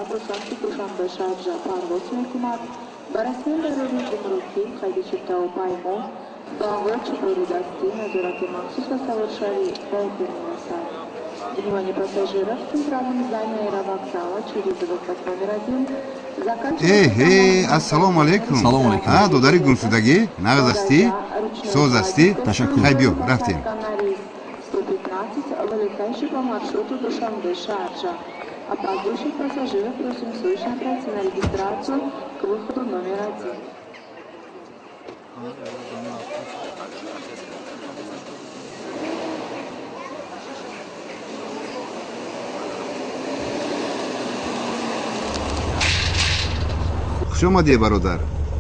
Ба самти Душанбе-Шарҷа парвоз мекунад, ба расмӣ дар роҳи гумрукӣ, қайди чиптаву паймо ва чупори дастӣ, назорати махсус ва саворшавӣ ба охир мерасад. Внимание пассажиров! В центральном здании аэровокзала через выход номер один. Э, ассалому алайкум. Салому алайкум. А, додари гумшудагӣ, нағз ҳастӣ? Соз ҳастӣ? Ташаккур. Хай, биё, рафтем. 115, вылетающий по маршруту Душанбе-Шарджа. Опаздывающих пассажиров просим срочно пройти на регистрацию к выходу номер один. Хуш омадӣ, бародар.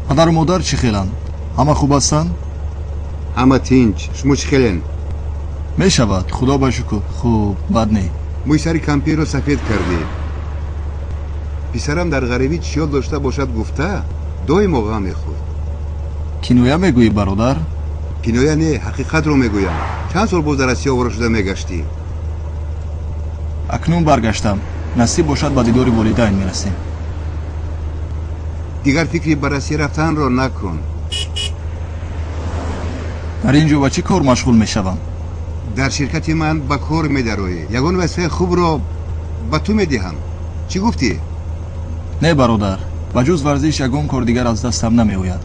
Падару модар чӣ хеланд? Ҳама хуб ҳастанд? Ҳама тинч. Шумо чӣ хелен? Мешавад, худо ба шукр, хуб, бад не. Мӯи сари кампирро сафед кардӣ. Писарам дар ғарибӣ чӣ ёд дошта бошад гуфта, доимо ғам мехӯрд. Киноя мегӯӣ, бародар? Киноя не, ҳақиқатро мегӯям. Чанд сол боз дар Россия овора шуда мегаштӣ? Акнун баргаштам. Насиб бошад, ба дидори волидайн мерасем. Дигар фикри ба Россия рафтанро накун. Дар ин ҷо ба чӣ кор машғул мешавам? Дар ширкати ман ба кор медароӣ. Ягон вазифаи хубро ба ту медиҳам. Чӣ гуфтӣ? Не, бародар, ба ҷуз варзиш ягон кор дигар аз дастам намеояд.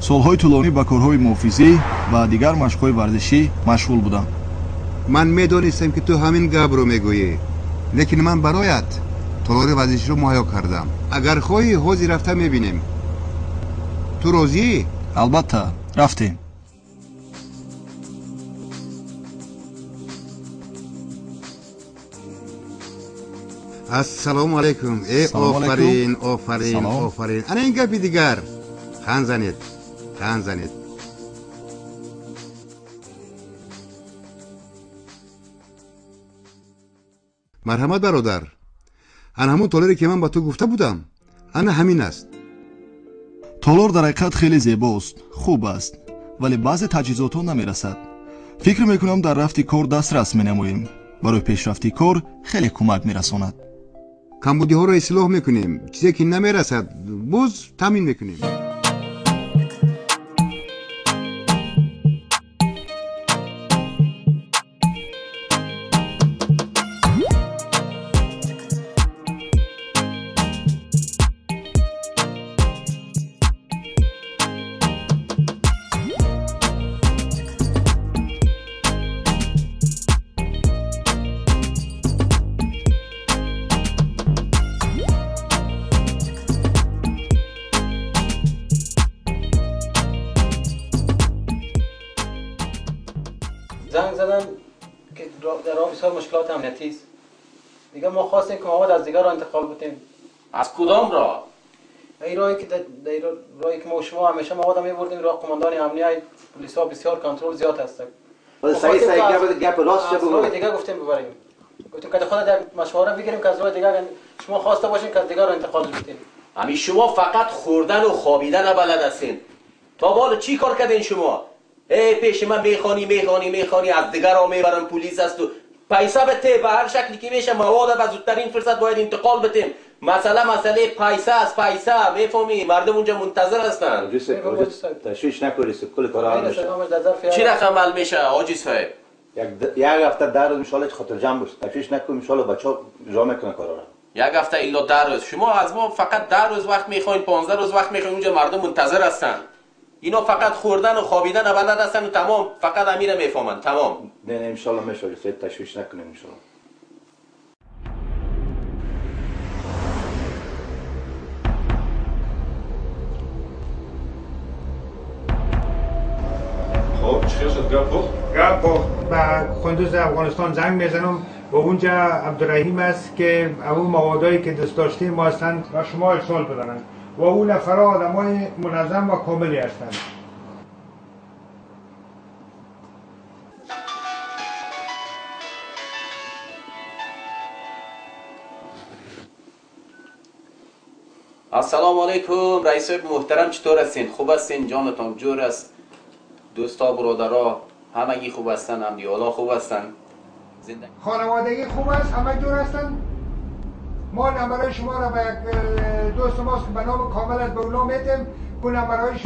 Солҳои тӯлонӣ ба корҳои муҳофизӣ ва дигар машқҳои варзишӣ машғул будам. Ман медонистам, ки ту ҳамин гапро мегӯӣ, лекин ман бароят толори варзиширо муҳайё кардам. Агар хоҳӣ, ҳозир рафта мебинем. Ту розӣ? Албатта, рафтем. Ассалому алайкум. Э, офарин, офарин, офарин! Ана ин гапи дигар. Хан занед, хан занед. Марҳамат, бародар. Ана ҳамон толоре, ки ман ба ту гуфта будам, ана ҳамин аст. Толор дар ҳақиқат хеле зебост, хуб аст, вале баъзе таҷҳизотҳо намерасад. Фикр мекунам, дар рафти кор дастрас менамоем. Барои пешрафти кор хеле кӯмак мерасонад. Камбудиҳоро ислоҳ мекунем. Чизе ки намерасад, боз таъмин мекунем. زنگ زدن که در راه بسیار مشکلات امنیتی است. دیگه ما خواستیم که مواد از دیگر را انتقال بدیم. از کدام راه؟ این راهی که در راهی که ما شما همیشه مواد می‌بردیم، راه قماندان امنیت، پلیس ها بسیار کنترل زیاد هست. صحیح صحیح، گپ گپ راست بگو. راه دیگه گفتیم ببریم. گفتیم که خود در مشوره بگیریم که از راه دیگه شما خواسته باشین که از دیگر را انتقال بدیم. همین شما فقط خوردن و خوابیدن بلد هستین. تا بالا چی کار کردین شما؟ ای پیش من میخوانی میخوانی میخوانی، از دیگر را میبرن، پلیس است و پیسه بته. به هر شکلی که میشه مواد به زودترین فرصت باید انتقال بدیم. مسئله مسئله پیسه است، پیسه. میفهمی؟ مردم اونجا منتظر هستن. تشویش نکنید، کل کار حل میشه. چی رقم حل میشه حاجی صاحب؟ یک هفته 10 روز ان خاطر جمع باش. تشویش نکنید، ان شاء الله بچه‌ها اجرا میکنن کارا را. یک هفته الا 10 روز. شما از ما فقط 10 روز وقت میخواین، 15 روز وقت میخواین. اونجا مردم منتظر هستن. اینا فقط خوردن و خوابیدن بلد هستن و تمام. فقط امیر میفهمن، تمام. نه نه، ان شاء الله میشه. تشویش نکنید ان شاء الله. خب چی شد؟ گپ پخت؟ گپ پخت. به قندوز افغانستان زنگ میزنم و اونجا عبدالرحیم است که اون موادایی که دوست داشتیم ما هستند و شما ارسال بدنند و اون نفرها آدمای منظم و کاملی هستند. السلام علیکم رئیس محترم، چطور هستین؟ خوب هستین؟ جانتان جور است؟ دوستا برادرها همگی خوب هستن؟ هم دیالا خوب هستن؟ زندگی خانوادگی خوب است؟ همه جور هستن؟ ما نمبرای شما را به یک دوست ماست که به نام کامل است به اونا میتیم. اون نمبرایش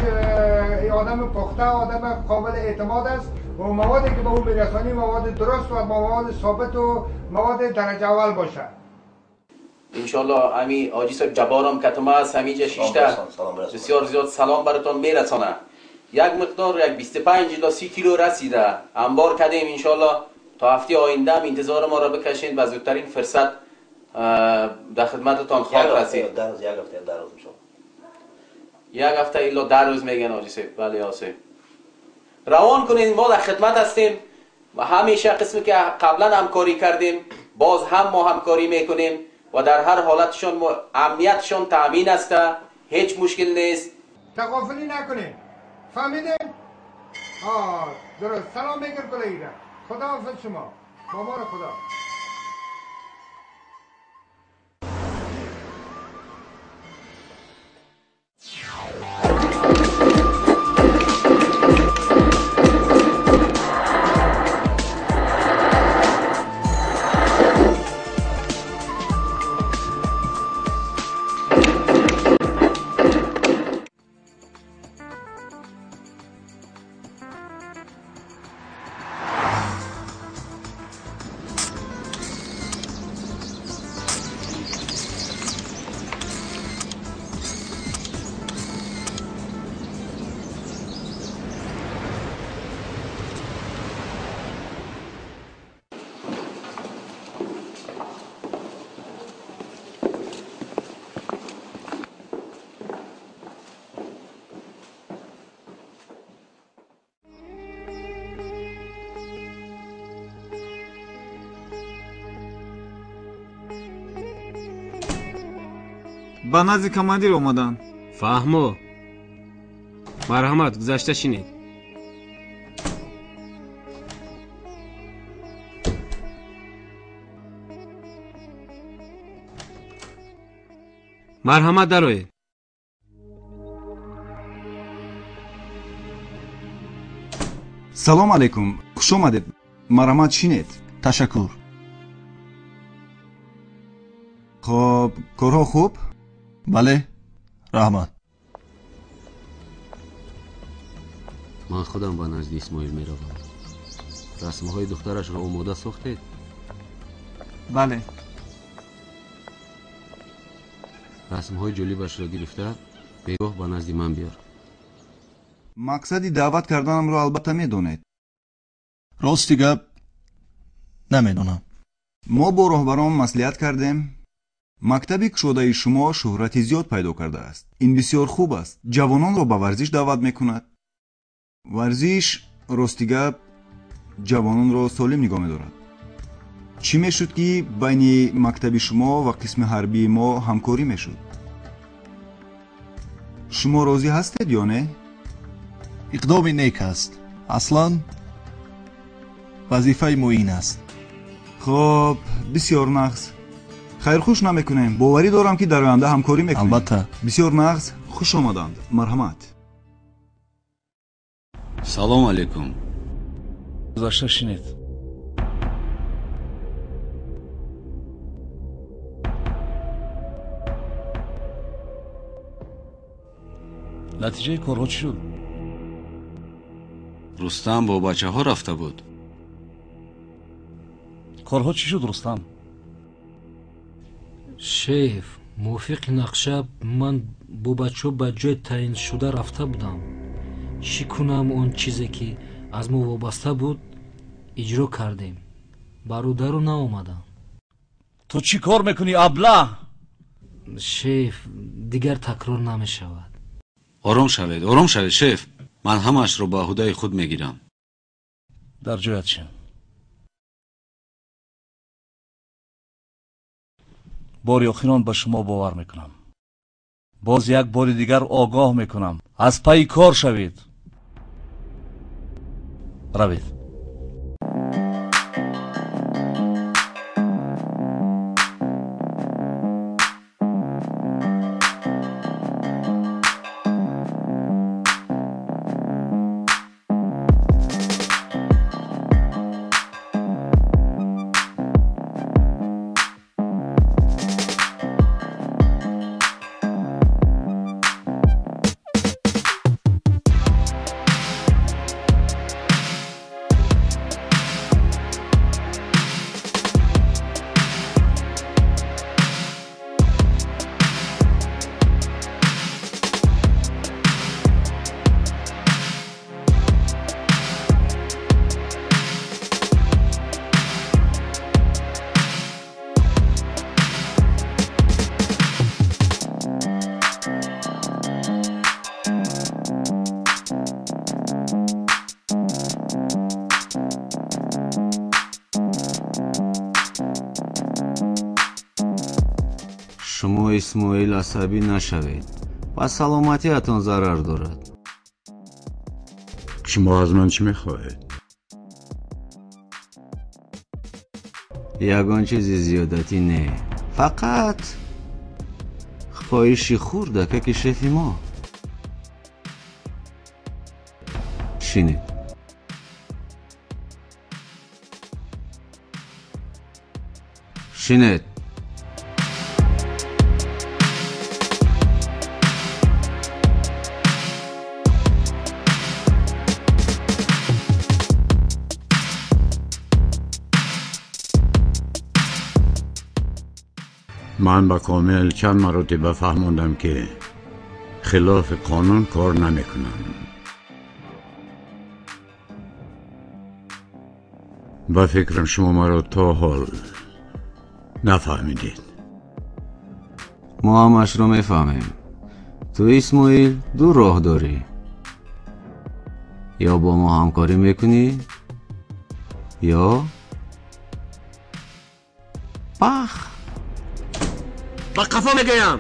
آدم پخته، آدم قابل اعتماد است و موادی که به او میرسانی مواد درست و مواد ثابت و مواد درجه اول باشه. انشالله امی حاجی صاحب جبارم کتمه است، همیجا شیشته بسیار زیاد سلام براتون میرسانه. یک مقدار یک 25 الی 30 کیلو رسیده، انبار کردیم. انشالله تا هفته آینده هم انتظار ما را بکشین و زودترین فرصت در خدمتتان خواهد رسید. یک هفته 10 روز انشالله. یک هفته الا 10 روز میگن حاجی صاحب. بله حاجی صاحب روان کنین، ما در خدمت هستیم و همیشه قسمی که قبلا همکاری کردیم باز هم ما همکاری میکنیم و در هر حالتشان امنیتشان تامین است، هیچ مشکل نیست. تغافلی نکنیم، فهمیدیم؟ آه درست. سلام بگیر کلیره. خدا حافظ شما. مامان خدا. Ба назди командир омаданд. Фаҳмо, марҳамат, гузашта шинед. Марҳамат, дароед. Салом алейкум, хуш омадед. Марҳамат, шинед. Ташаккур. Хоб, корҳо хуб? Бале, раҳмат. Ман худам ба назди Исмоил меравам. Расмҳои духтарашро омода сохтед? Бале. Расмҳои ҷолибашро гирифта бегоҳ ба назди ман биёр. Мақсади даъват карданамро албатта медонед. Рости гап намедонам. Мо бо роҳбарон маслиҳат кардем. Мактаби кушодаи шумо шӯҳрати зиёд пайдо кардааст. Ин бисёр хуб аст. Ҷавононро ба варзиш даъват мекунад. Варзиш, рости гап, ҷавононро солим нигоҳ медорад. Чӣ мешуд, ки байни мактаби шумо ва қисми ҳарбии мо ҳамкорӣ мешуд? Шумо розӣ ҳастед ё не? Иқдоми нек аст. Аслан вазифаи мо ин аст. Хоб, бисёр нағз. Хайрхуш намекунем. Боварӣ дорам, ки дар оянда ҳамкорӣ мекунем. Албатта. Бисёр нағз, хуш омаданд. Марҳамат. Салом алейкум. Гузашта шинед. Натиҷаи корҳо чӣ шуд? Рустам бо бачаҳо рафта буд. Корҳо чӣ шуд, Рустам? Шеф, мувофиқи нақша ман бо бачаҳо ба ҷои таъиншуда рафта будам. Чӣ кунам, он чизе ки аз мо вобаста буд иҷро кардем. Бародаро наомаданд. Ту чӣ кор мекунӣ, аблаҳ? Шеф, дигар такрор намешавад. Ором шавед, ором шавед, шеф. Ман ҳамаашро ба ӯҳдаи худ мегирам. Дар ҷоят шин. Бори охирон ба шумо бовар мекунам. Боз як бори дигар огоҳ мекунам. Аз пайи кор шавед. Равед. Шумо Исмоил асабӣ нашавед. Ба саломатиатон зарар дорад. Шумо аз ман чӣ мехоҳед? Ягон чизи зиёдатӣ не. Фақат хоҳиши хурдакаки шефи мо. Шинед. Шинед. Ман ба Комил чанд маротиба фаҳмондам, ки хилофи қонун кор намекунам. Ба фикрам шумо маро то ҳол нафаҳмидед. Мо ҳамашро мефаҳмем. Ту Исмоил ду роҳ дорӣ. Ё бо мо ҳамкорӣ мекунӣ, ё пах. Ба қафо мегӯям.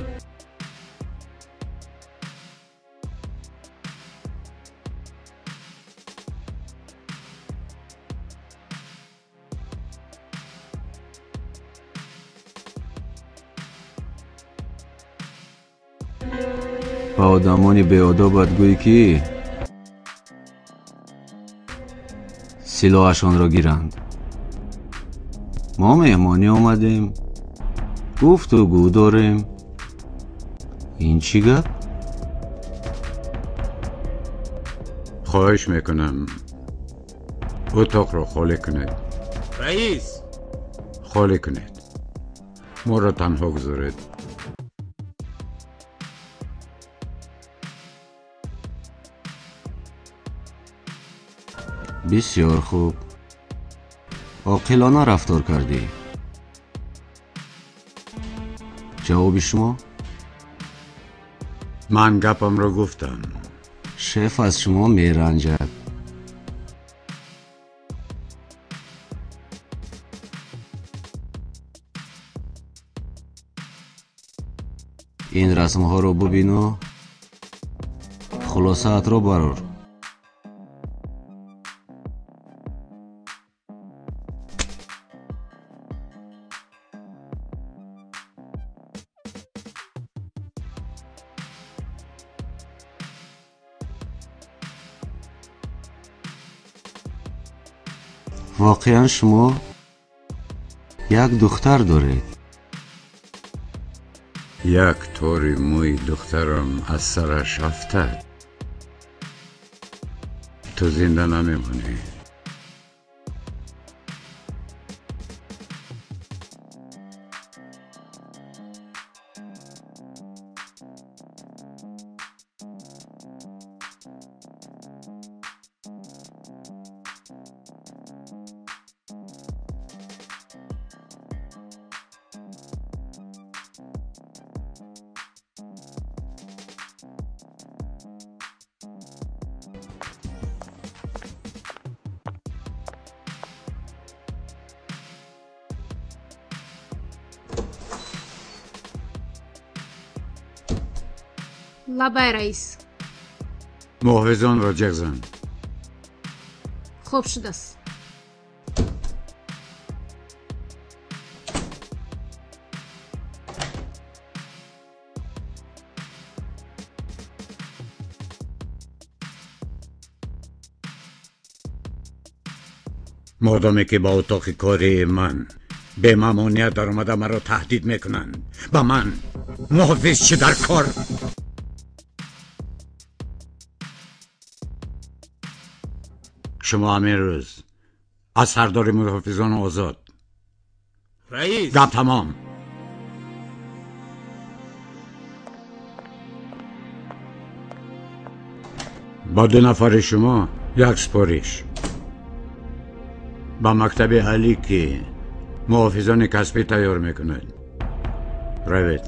Ба одамони беодобат гӯй, ки силоҳашонро гиранд. Мо меҳмонӣ омадем, гуфту гӯ дорем. Ин чӣ гап? Хоҳиш мекунам, утоқро холӣ кунед. Раис! Холӣ кунед. Моро танҳо гузоред. Бисёр хуб. Оқилона рафтор кардӣ. Ҷавоби шумо? Ман гапамро гуфтам. Шеф аз шумо меранҷад. Ин расмҳоро бубину хулосаатро барор. Воқеан шумо як духтар доред. Як тори мӯи духтарам аз сараш афтад, ту зинда намемонӣ. Лабай, раис. Муҳофизонро ҷеғ зан. Хуб шудааст. Модоме ки ба утоқи кории ман бемамоният даромада маро таҳдид мекунанд, ба ман муҳофиз чӣ дар кор? Шумо ҳамин рӯз аз сардори муҳофизон озод. Раис! Гап тамом. Ба ду нафари шумо як супориш. Ба мактаби Алӣ, ки муҳофизони касбӣ тайёр мекунад, равед.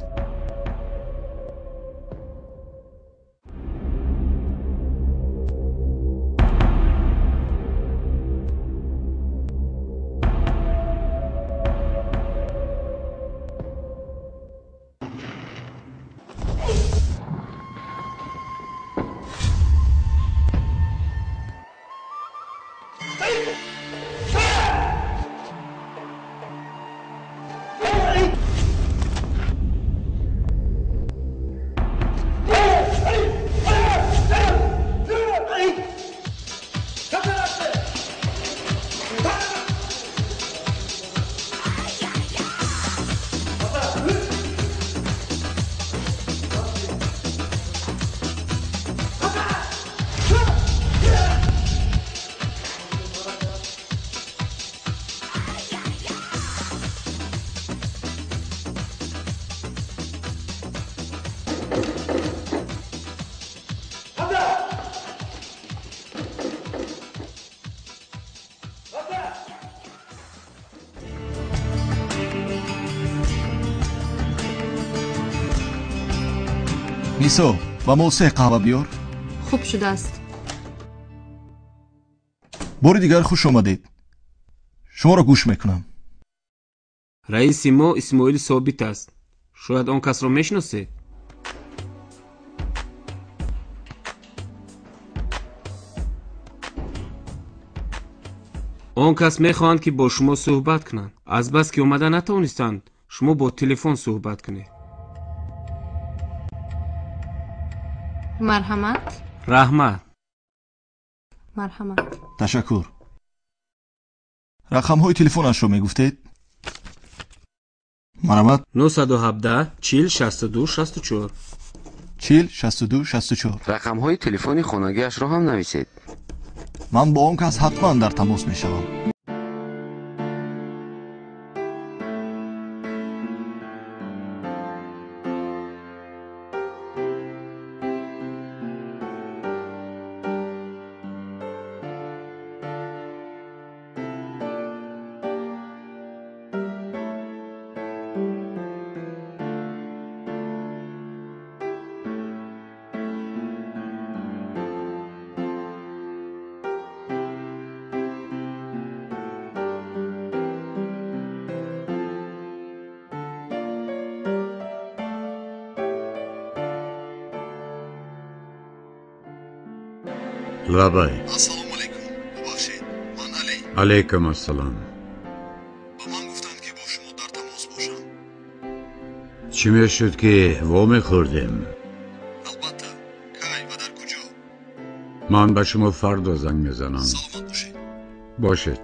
Нисо, ба мо 3 қаҳва биёр. Хуб шудааст. Бори дигар хуш омадед. Шуморо гӯш мекунам. Раиси мо Исмоил Собит аст. Шояд он касро мешиносед? Он кас мехоҳанд, ки бо шумо суҳбат кунанд. Азбаски омада натавонистанд, шумо бо телефон суҳбат кунед. Марҳамат. Раҳмат. Марҳамат. Ташаккур. Рақамҳои телефонашро мегуфтед? Марҳамат. 917 40 62 64. 40 62 64. Рақамҳои телефони хонагиашро ҳам нависед. Ман бо он кас ҳатман дар тамос мешавам. Лабай. Ассалому алайкум. Бубахшед, ман Али. Алайкум ассалом. Ба ман гуфтанд, ки бо шумо дар тамос бошам. Чӣ мешуд, ки во мехӯрдем? Албатта. Кай ва дар куҷо? Ман ба шумо фардо занг мезанам. Саломат бошед. Бошед.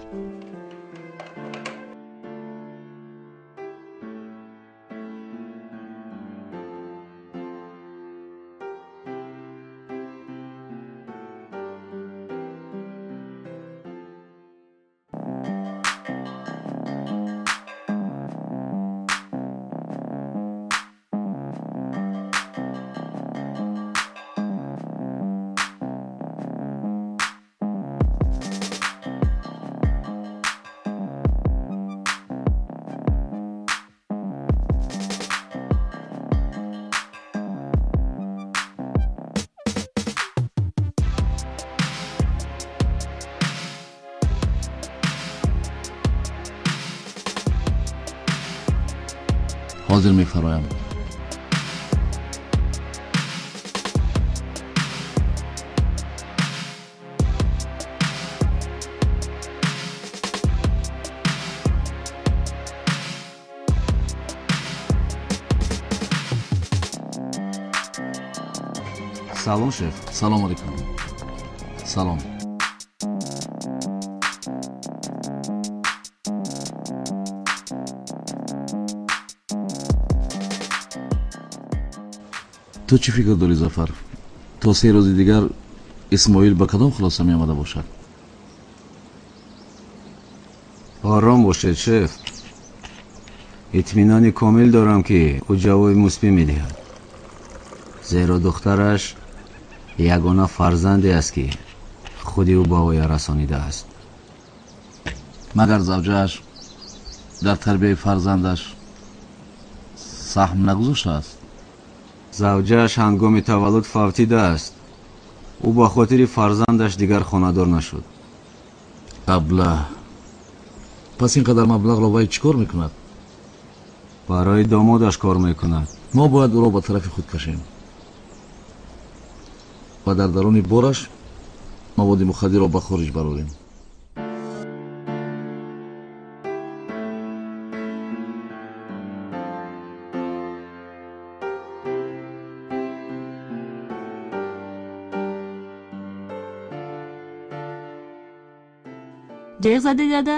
Ҳозир мефароям. Салом, шеф. Салом алейкум. Салом. Ту чӣ фикр дорӣ, Зафар? То 3 рӯзи дигар Исмоил ба кадом хулоса меомада бошад? Ором бошед, шеф. Итминони комил дорам, ки ӯ ҷавоби мусбӣ медиҳад, зеро духтараш ягона фарзанде аст, ки худи ӯ ба воя расонидааст. Магар завҷааш дар тарбияи фарзандаш саҳм нагузоштааст? Завҷааш ҳангоми таваллуд фавтидааст. Ӯ ба хотири фарзандаш дигар хонадор нашуд. Абла, пас ин қадар маблағро вай чӣ кор мекунад? Барои домодаш кор мекунад. Мо бояд ӯро ба тарафи худ кашем ва дар даруни бораш маводи мухаддирро ба хориҷ барорем. Ҷеғ задӣ, дада?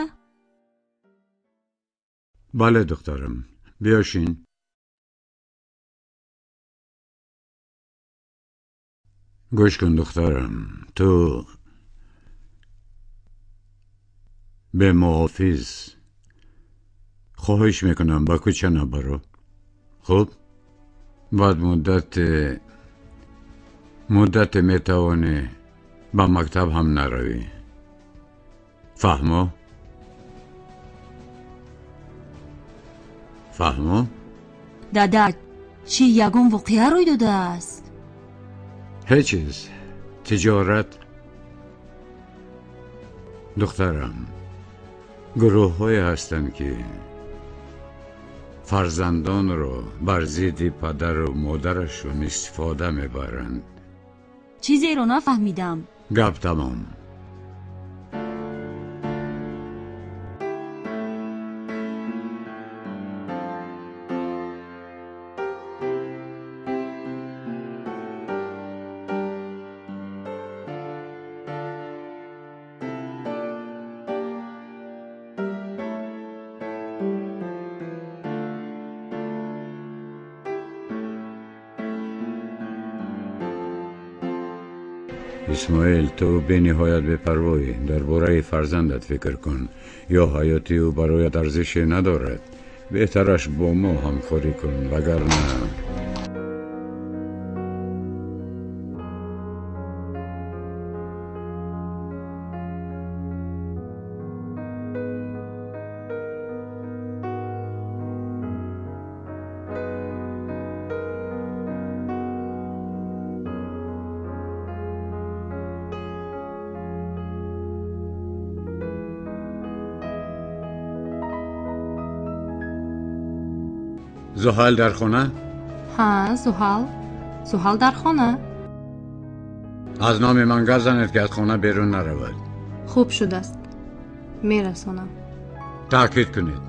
Бале, духтарам, биёшин. Гӯш кун, духтарам, ту бемуҳофиз, хоҳиш мекунам, ба кӯча набаро. Хуб, баъд муддате метавонӣ ба мактаб ҳам наравӣ. Фаҳмо? Фаҳмо? Дада, чӣ ягон воқеа рӯй додааст? Ҳеҷ чиз. Тиҷорат. Духтарам, гурӯҳҳое ҳастанд, ки фарзандонро бар зидди падару модарашон истифода мебаранд. Чизеро нафаҳмидам. Гап тамом. Исмоил, ту бениҳоят бепарвоӣ. Дар бораи фарзандат фикр кун. Ё ҳаёти ӯ бароят арзише надорад. Беҳтараш бо мо ҳамкорӣ кун, вагарна Зуҳал дар хона? Ҳа, Зуҳал. Зуҳал дар хона. Аз номи ман гап занед, ки аз хона берун наравад. Хуб шудааст. Мерасонам. Таъкид кунед.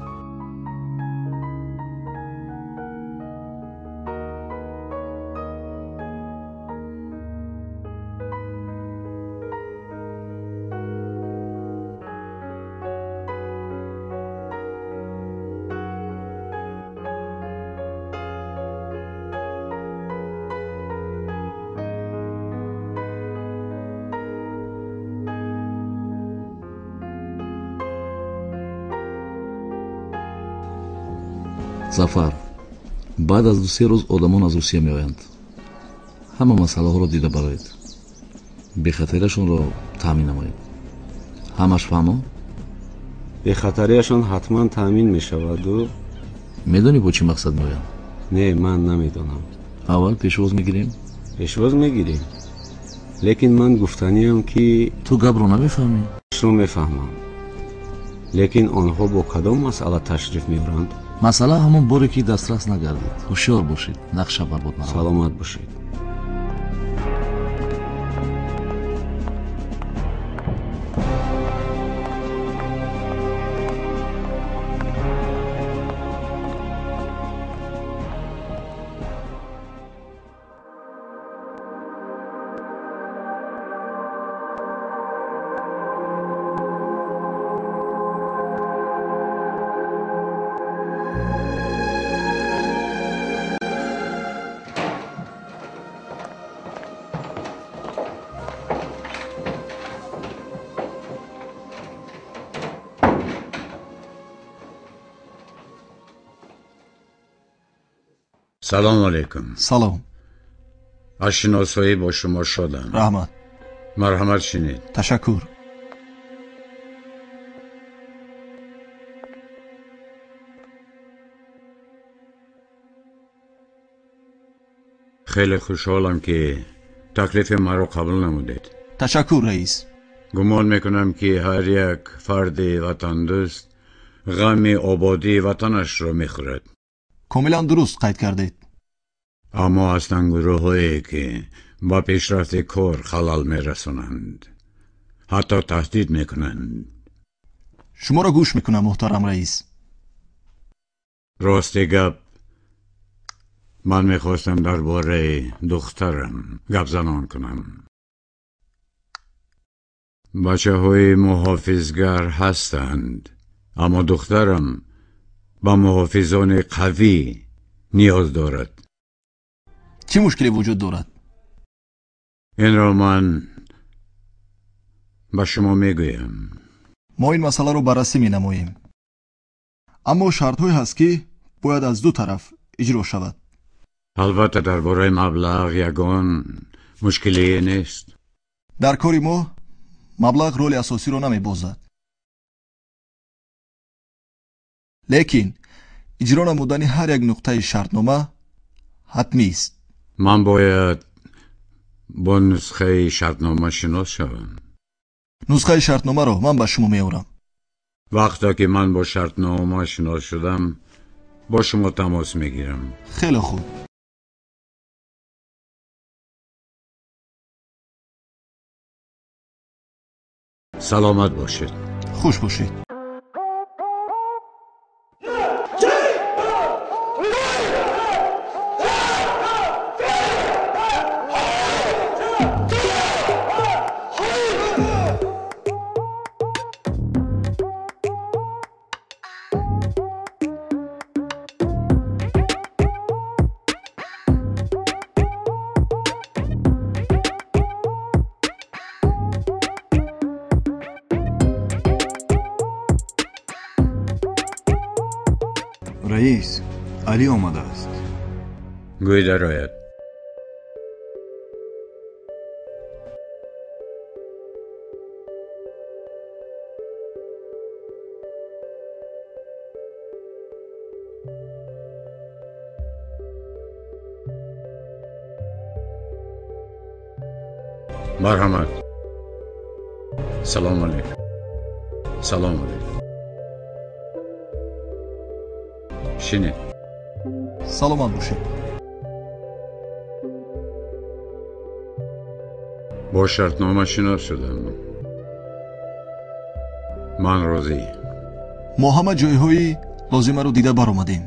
Зафар, баъд аз 2-3 рӯз одамон аз Русия меоянд. Ҳама масъалаҳоро дида бароед. Бехатарияшонро таъмин намоед. Ҳамаш фаҳмо? Бехатарияшон ҳатман таъмин мешаваду. Медонӣ бо чӣ мақсад меоянд? Не, ман намедонам. Аввал пешвоз мегирем? Пешвоз мегирем. Лекин ман гуфтаниам, ки ту гапро намефаҳмӣ? Шро мефаҳмам. Лекин онҳо бо кадом масъала ташриф меоранд? Масъала ҳамон боре, ки дастрас нагардид. Ҳушёр бошед, нақша барбод наравад. Саломат бошед. Салом алейкум. Салом. Аз шиносоӣ бо шумо шодам. Раҳмат. Марҳамат, шинед. Ташаккур. Хеле хушҳолам, ки таклифи маро қабул намудед. Ташаккур, раис. Гумон мекунам, ки ҳар як фарди ватандӯст ғами ободии ватанашро мехӯрад. Комилан дуруст қайд кардед. Аммо ҳастанд гурӯҳҳое, ки ба пешрафти кор халал мерасонанд, ҳатто таҳдид мекунанд. Шуморо гӯш мекунам, муҳтарам раис. Рости гап, ман мехостам дар бораи духтарам гапзанон кунам. Бачаҳои муҳофизгар ҳастанд, аммо духтарам ба муҳофизони қавӣ ниёз дорад. Чӣ мушкиле вуҷуд дорад? Инро ман ба шумо мегӯям. Мо ин масъаларо баррасӣ менамоем. Аммо шартҳое ҳаст, ки бояд аз ду тараф иҷро шавад. Албатта, дар бораи маблағ ягон мушкилие нест. Дар кори мо маблағ роли асосиро намебозад. Лекин иҷро намудани ҳар як нуқтаи шартнома ҳатмист. Ман бояд Бо нусхаи шартнома шинос шавам. Нусхаи шартномаро ман ба шумо меорам. Вақте ки ман бо шартнома шинос шудам, бо шумо тамос мегирам. Хеле хуб. Саломат бошед. Хуш бошед. Раис, Алӣ омадааст. Гӯй дарояд. Марҳамат. Салом алейкум. Салом алейкум. Шинед. Саломат бошед. Бо шартнома шинос шудам. Ман розӣ. Мо ҳама ҷойҳои лозимаро дида баромадем.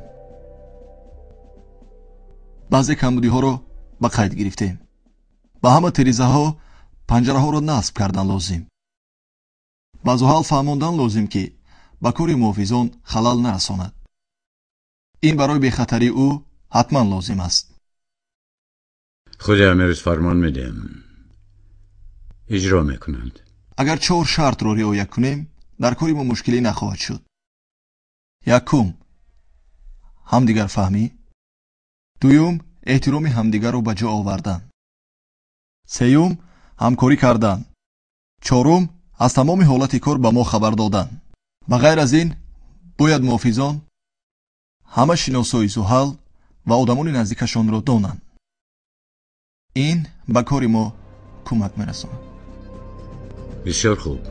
Баъзе камбудиҳоро ба қайд гирифтем. Ба ҳама тирезаҳо панҷараҳоро насб кардан лозим. Ба Зуҳал фаҳмондан лозим, ки ба кори муҳофизон халал нарасонад. Ин барои бехатарии ӯ ҳатман лозим аст. Худи амирӯз фармон медиҳам. Иҷро мекунанд. Агар 4 шартро риоя кунем, дар кори мо мушкилӣ нахоҳад шуд. Якум, ҳамдигарфаҳмӣ. Дуюм, эҳтироми ҳамдигарро ба ҷо овардан. Сеюм, ҳамкорӣ кардан. Чорум, аз тамоми ҳолати кор ба мо хабар додан. Ба ғайр аз ин, бояд муҳофизон ҳама шиносои Зуҳал ва одамони наздикашонро донанд. Ин ба кори мо кӯмак мерасонад. Бисёр хуб.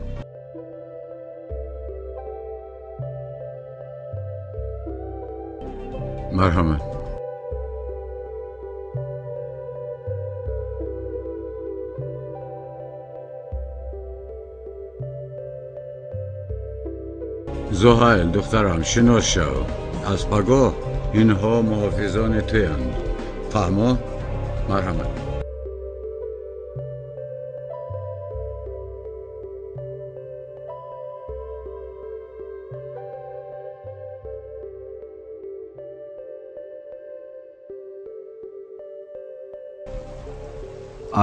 Марҳамат. Зуҳайл, духтарам, шинос шав. Аз пагоҳ инҳо муҳофизони туянд. Фаҳмо? Марҳамат.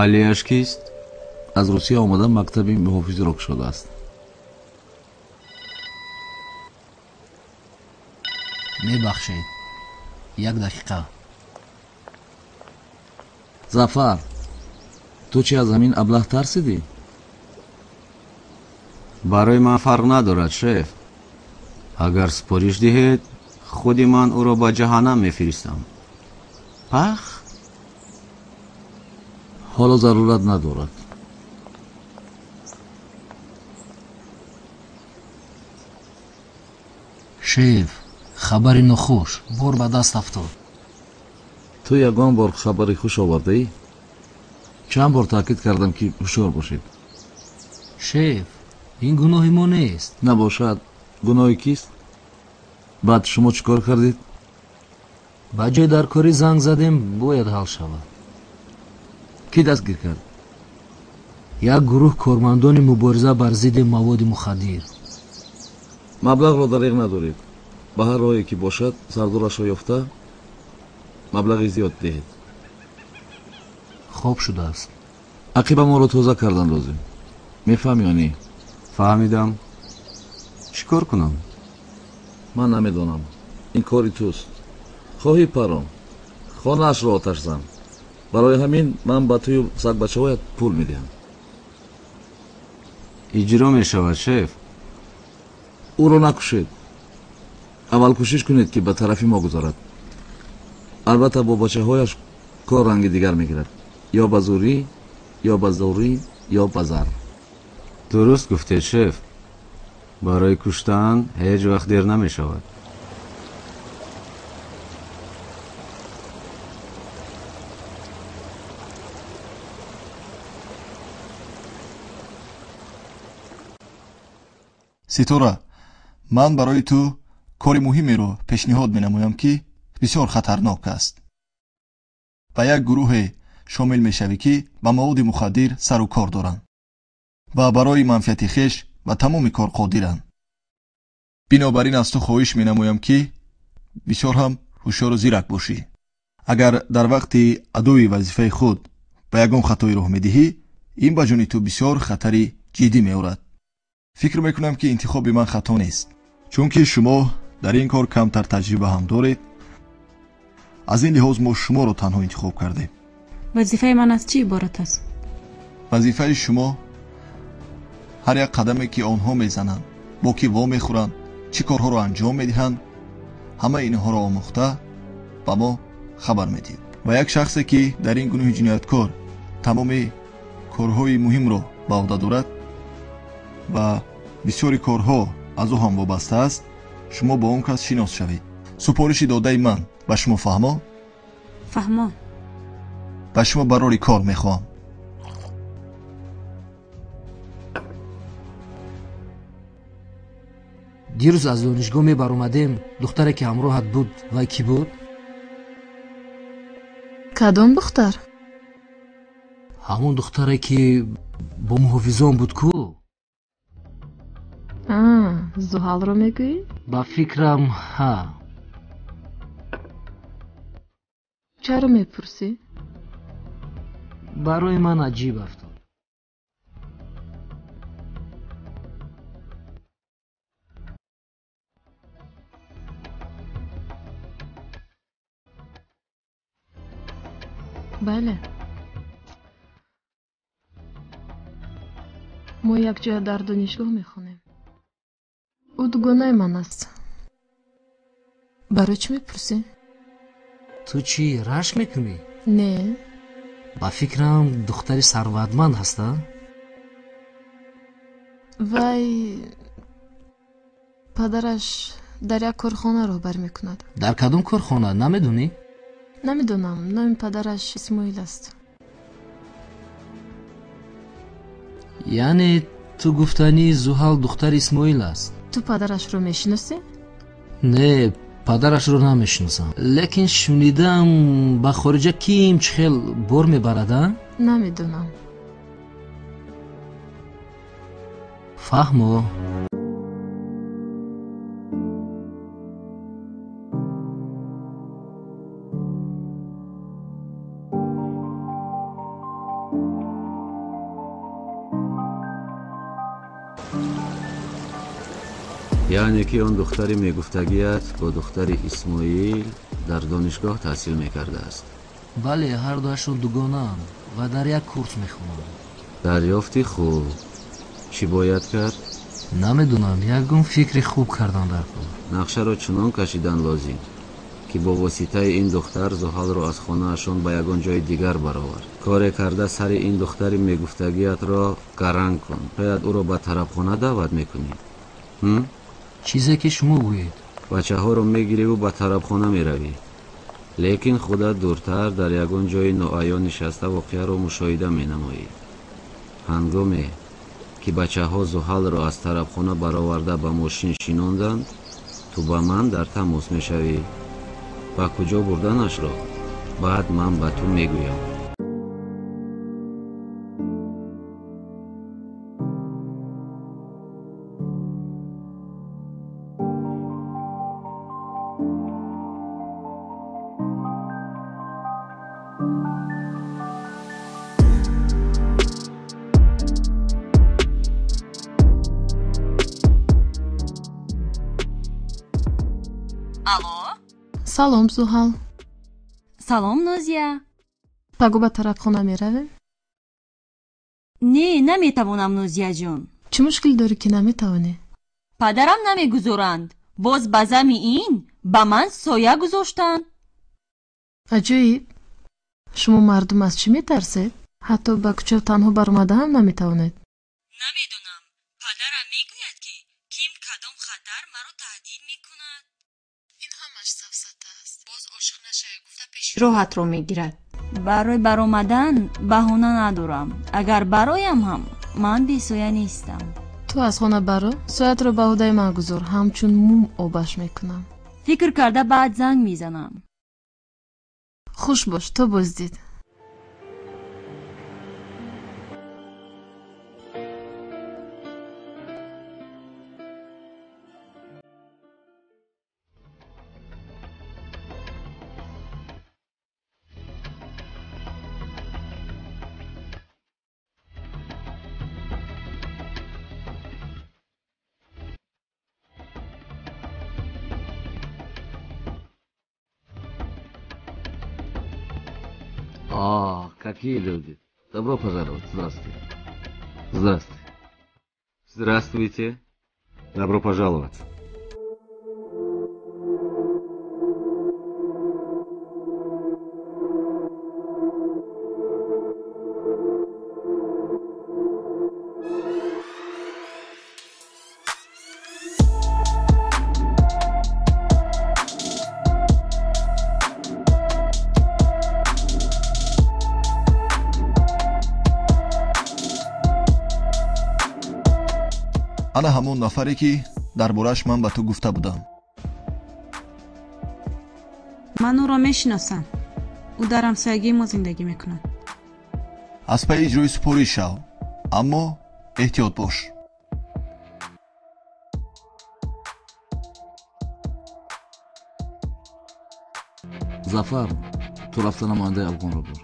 Алиаш кист? Аз Русия омада мактаби муҳофизиро кушодааст. Мебахшед, як дақиқа. Зафар, ту чӣ аз ҳамин аблаҳ тарсидӣ? Барои ман фарқ надорад, шеф. Агар супориш диҳед, худи ман ӯро ба ҷаҳаннам мефиристам. Пах? Ҳоло зарурат надорад. Шеф, хабари нохуш бор ба даст афтод. Ту ягон бор хабари хуш овардаӣ? Чанд бор таъкид кардам, ки ҳушёр бошед. Шеф, ин гуноҳи мо нест. Набошад, гуноҳи кист? Баъд шумо чӣ кор кардед? Ба ҷои даркорӣ занг задем, бояд ҳал шавад. Кӣ дастгир кард? Як гурӯҳ кормандони мубориза бар зидди маводи мухаддир. Маблағро дариғ надоред. Ба ҳар роҳе ки бошад, сардорашро ёфта маблағи зиёд диҳед. Хоб шудааст. Ақиба моро тоза кардан лозим. Мефаҳмӣ ё не? Фаҳмидам. Чӣ кор кунам? Ман намедонам. Ин кори туст. Хоҳӣ парон, хонаашро оташ зан. Барои ҳамин ман ба тую сагбачаҳоят пул медиҳам. Иҷро мешавад, шеф. Ӯро накушед. Аввал кӯшиш кунед, ки ба тарафи мо гузарад. Албатта бо бачаҳояш кор ранги дигар мегирад. Ё ба зӯрӣ, Ё ба зӯрӣ, ё ба зар. Дуруст гуфтед, шеф. Барои куштан ҳеҷ вақт дер намешавад. Ситора, ман барои ту кори муҳимеро пешниҳод менамоям, ки бисёр хатарнок аст. Ба як гурӯҳе шомил мешавӣ, ки ба маводи мухаддир сару кор доранд ва барои манфиати хеш ба тамоми кор қодиранд. Бинобар ин аз ту хоҳиш менамоям, ки бисёр ҳам ҳушёру зирак бошӣ. Агар дар вақти адои вазифаи худ ба ягон хатое роҳ медиҳӣ, ин ба ҷони ту бисёр хатари ҷиддӣ меорад. Фикр мекунам, ки интихоби ман хато нест, чунки шумо дар ин кор камтар таҷриба ҳам доред. Аз ин лиҳоз мо шуморо танҳо интихоб кардем. Вазифаи ман аз чӣ иборат аст? Вазифаи шумо ҳар як қадаме, ки онҳо мезананд, бо кӣ вомехӯранд, чӣ корҳоро анҷом медиҳанд, ҳамаи инҳоро омӯхта ба мо хабар медиҳед. Ва як шахсе, ки дар ин гурӯҳи ҷинояткор тамоми корҳои муҳимро ба уҳда дорад ва бисёри корҳо аз ӯ ҳам вобаста аст, шумо бо он кас шинос шавед. Супориши додаи ман ба шумо фаҳмо? Фаҳмо. Ба шумо барори кор мехоҳам. Дирӯз аз донишгоҳ мебаромадем, духтаре, ки ҳамроҳат буд, вай кӣ буд? Кадом духтар? Ҳамон духтаре, ки бо муҳофизон буд ку? Зуҳалро мегӯӣ? Ба фикрам, ҳа. Чаро мепурсӣ? Барои ман аҷиб афтод. Бале, мо якҷоя дар донишгоҳ мехонем. Ӯ дугонаи ман аст. Барои чӣ мепурсӣ? Ту чӣ, рашк мекунӣ? Не. Ба фикрам, духтари сарватманд ҳаста? Вай падараш дар як корхона роҳбар мекунад. Дар кадом корхона, намедонӣ? Намедонам, номи падараш Исмоил аст. Яъне ту гуфтанӣ, Зуҳал духтари Исмоил аст? Ту падарашро мешиносӣ? Не, падарашро намешиносам, лекин шунидам, ба хориҷа ким чӣ хел бор мебарад, а? Намедонам. Фаҳмо. Яъне ки он духтари мегуфтагият бо духтари Исмоил дар донишгоҳ таҳсил мекардааст? Бале, ҳар дуашон дугонаанд ва дар як курс мехонанд. Дарёфти хуб. Чӣ бояд кард? Намедонам, ягон фикри хуб кардан дар кор. Нақшаро чунон кашидан лозим, ки бо воситаи ин духтар Зуҳалро аз хонаашон ба ягон ҷои дигар баровард. Коре карда сари ин духтари мегуфтагиятро гаранг кун. Шояд ӯро ба тарабхона даъват мекунӣ? Чизе ки шумо гӯед. Бачаҳоро мегириву ба тарабхона меравӣ, лекин худат дуртар дар ягон ҷои ноаён нишаста воқеаро мушоҳида менамоӣ. Ҳангоме ки бачаҳо Зуҳалро аз тарабхона бароварда ба мошин шинонданд, ту ба ман дар тамос мешавӣ. Ба куҷо бурданашро баъд ман ба ту мегӯям. Алло? Салом, Зуҳал. Салом, Нозия. Паго ба тарабхона меравем? Не, наметавонам, Нозияҷон. Чӣ мушкил дорӣ, ки наметавонӣ? Падарам намегузоранд. Боз ба зами ин ба ман соя гузоштанд. Аҷоиб, шумо мардум аз чӣ метарсед? Ҳатто ба кӯча танҳо баромада ҳам наметавонед. Намедонам, падарам мегӯяд, ки ким кадом хатар маро таҳдид мекунад. Ин ҳамаш сафсата аст. Боз ошиқ нашавӣ гуфта пеши роҳатро мегирад. Барои баромадан баҳона надорам. Агар бароям ҳам ман бесоя нестам. Ту аз хона баро, соятро ба ӯҳдаи ман гузор, ҳамчун мум обаш мекунам. Фикр карда баъд занг мезанам. Хуш бош, то боздид. О, какие люди! Добро пожаловать! Здравствуйте! Здравствуйте! Здравствуйте! Добро пожаловать! Ана ҳамон нафаре, ки дар борааш ман ба ту гуфта будам. Ман ӯро мешиносам. Ӯ дар ҳамсоягии мо зиндагӣ мекунад. Аз пайи иҷрои супориш шав, аммо эҳтиёт бош. Зафар, ту рафта намояндаи афғонро бур.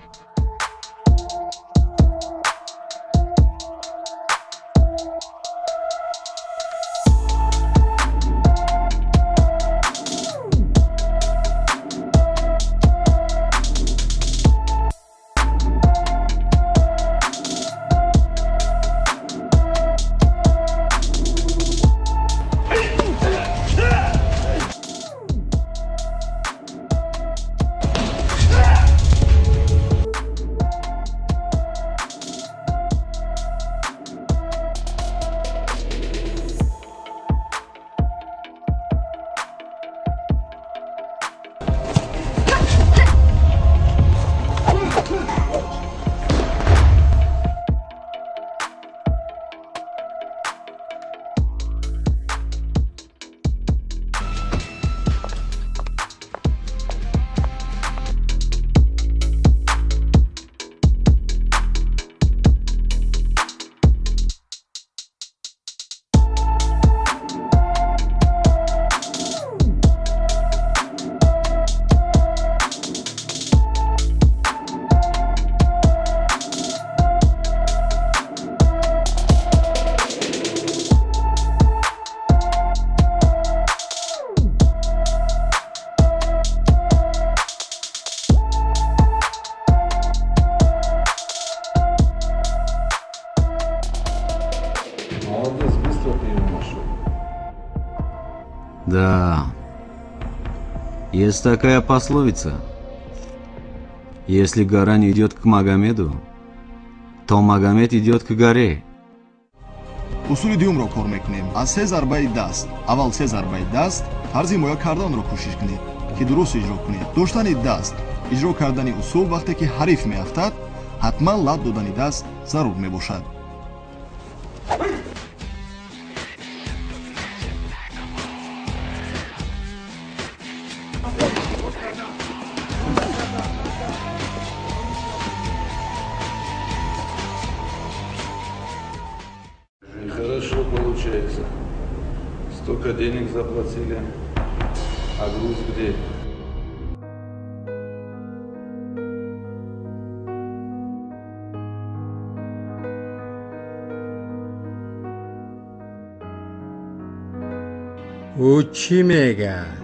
Молодец, быстро ты его нашел. Да. Есть такая пословица. Если гора не идет к Магомеду, то Магомед идет к горе. Усули дуюмро кор мекунем. Аз се зарбаи даст. Аввал се зарбаи даст, тарзи ҳимоя карданро кӯшиш кунед, ки дуруст иҷро кунед. Доштани даст, иҷро кардани усул вақте ки ҳариф меафтад, ҳатман лат додани даст зарур мебошад. Хорошо получается. Столько денег заплатили, а груз где? Ӯ чӣ мегӯяд?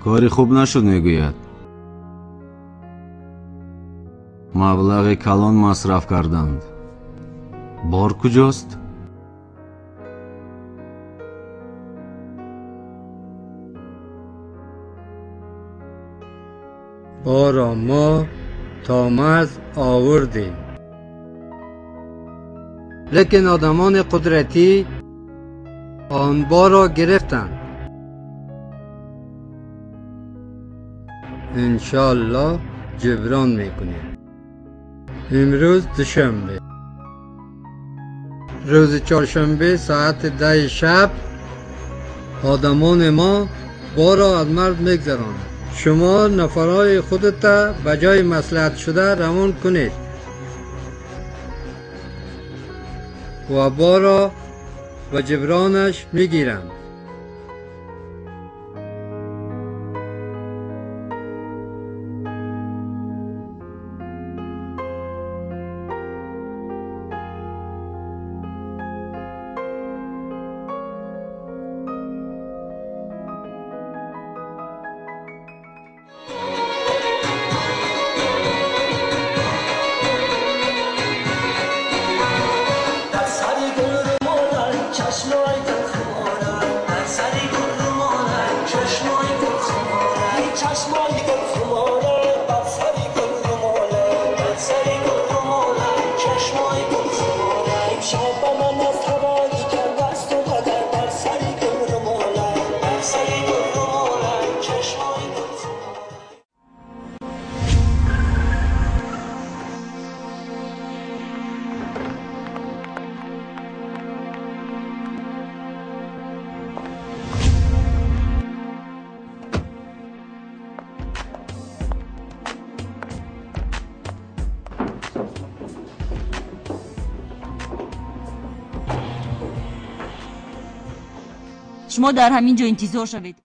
Кори хуб нашуд, мегӯяд. Маблағи калон масраф карданд. Бор куҷост? Борро мо То марз овардем. Лекин одамони қудратӣ он борро гирифтанд. Иншоаллоҳ ҷуброн мекунем. Имрӯз душанбе. Рӯзи чоршанбе соати 10 шаб одамони мо борро аз марз мегзаронанд. Шумо нафарҳои худата ба ҷои маслиҳатшуда равон кунед ва борро ба ҷубронаш мегиранд. Шумо дар ҳамин ҷо интизор шавед.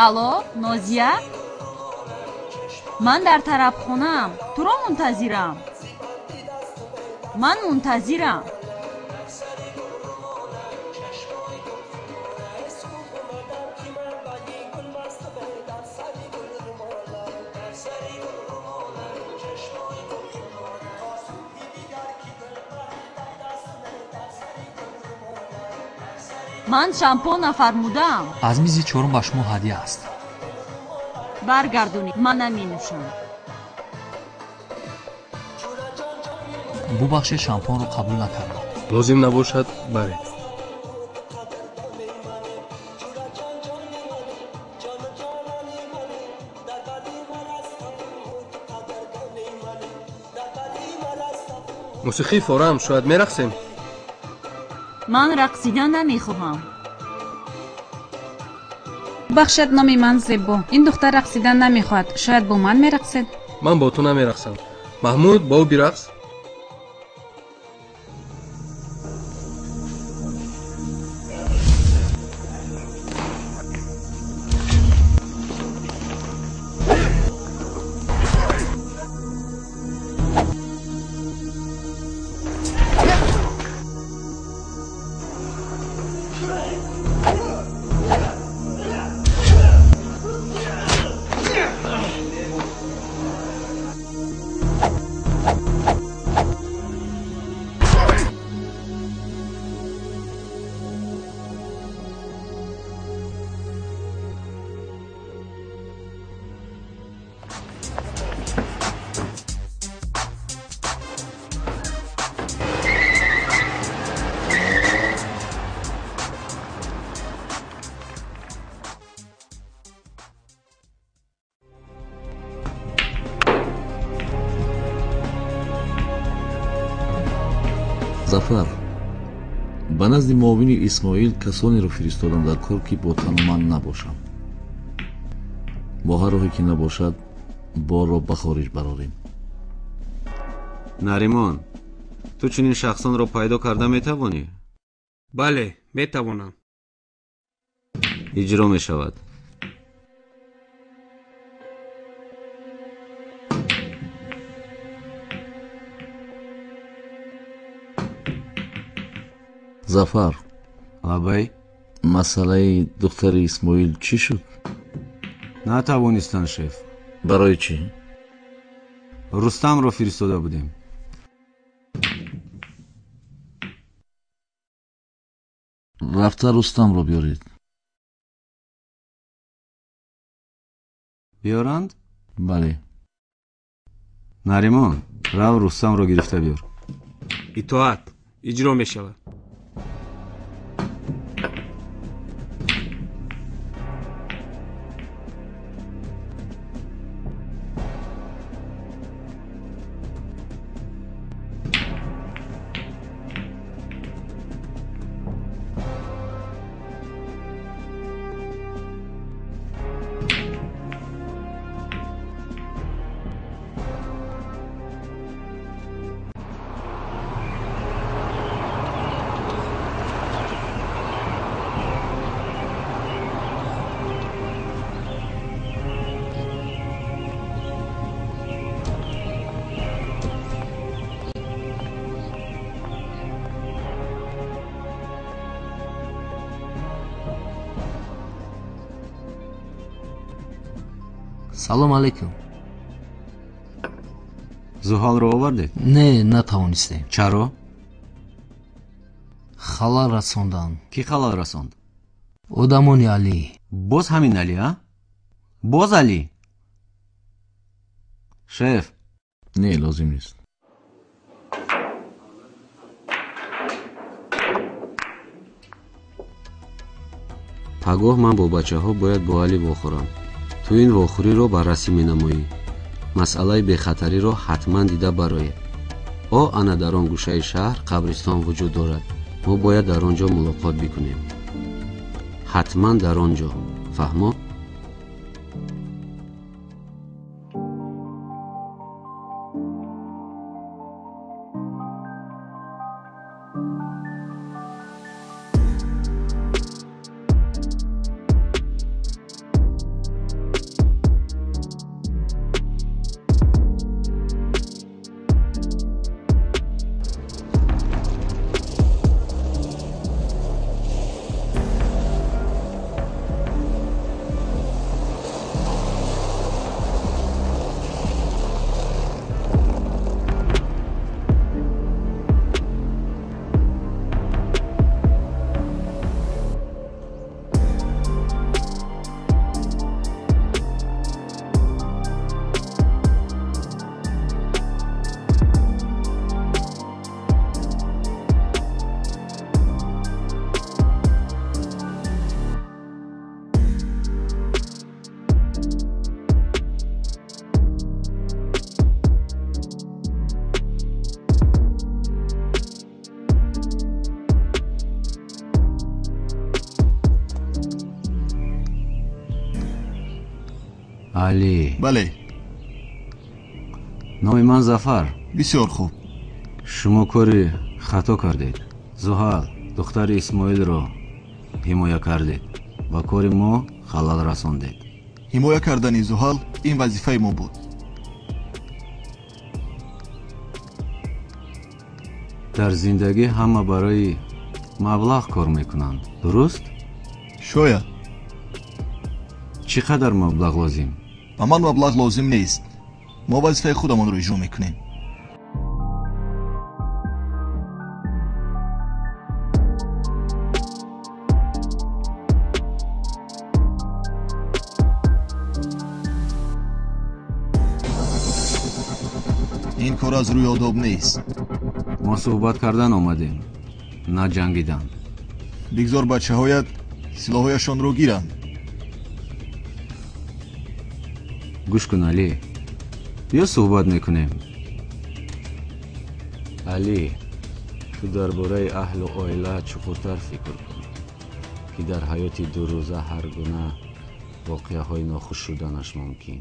Алло, Нозия? Ман дар тарабхонаам. Туро мунтазирам. Ман мунтазирам. Ман шампун нафармудаам. Аз мизи чорум ба шумо ҳадя аст. Баргардонед, ман наменӯшам. Бубахшед, шампунро қабул накардам. Лозим набошад, баред. Мусиқии форам, шояд мерақсем? Ман рақсидан намехоҳам. Бахшад, номи ман Зебо. Ин духтар рақсидан намехоҳад. Шояд бо ман мерақсед? Ман бо ту намерақсам. Маҳмуд, бо ӯ бирақс. Зафар, ба назди муовини Исмоил касонеро фиристодам дар кор, ки бо тану ман набошам. Бо ҳар роҳе ки набошад, борро ба хориҷ барорем. Наримон, ту чунин шахсонро пайдо карда метавонӣ? Бале, метавонам. Иҷро мешавад. Зафар. Лабай. Масъалаи духтари Исмоил чӣ шуд? Натавонистанд, шеф. Барои чӣ? Рустамро фиристода будем. Рафта Рустамро биёред. Биёранд? Бале. Наримон, рав Рустамро гирифта биёр. Итоат иҷро мешавад. Салом алейкум. Зуҳалро овардед? Не, натавонистем. Чаро? Халал расонданд. Кӣ халал расонд? Одамони Алӣ. Боз ҳамин Алӣ, а? Боз Алӣ? Шеф. Не, лозим нест. Пагоҳ ман бо бачаҳо бояд бо Алӣ вохӯрам. Ту ин вохӯриро баррасӣ менамоӣ. Масъалаи бехатариро ҳатман дида бароед. О, ана дар он гӯшаи шаҳр қабристон вуҷуд дорад. Мо бояд дар он ҷо мулоқот бикунем. Ҳатман дар он ҷо. Фаҳмо? Алӣ. Бале. Номи ман Зафар. Бисёр хуб. Шумо кори хато кардед. Зуҳал, духтари Исмоилро ҳимоя кардед. Ба кори мо халал расондед. Ҳимоя кардани Зуҳал ин вазифаи мо буд. Дар зиндагӣ ҳама барои маблағ кор мекунанд. Дуруст? Шояд. Чӣ қадар маблағ лозим? Ба ман маблағ лозим нест. Мо вазифаи худамонро иҷро мекунем. Ин кор аз рӯи одоб нест. Мо суҳбат кардан омадем, на ҷангидан. Бигзор бачаҳоят силоҳҳояшонро гиранд. Гӯш кун, Алӣ. Биё суҳбат мекунем. Алӣ, ту дар бораи аҳлу оила чуқуртар фикр кун, ки дар ҳаёти дурӯза ҳар гуна воқеаҳои нохуш шуданаш мумкин.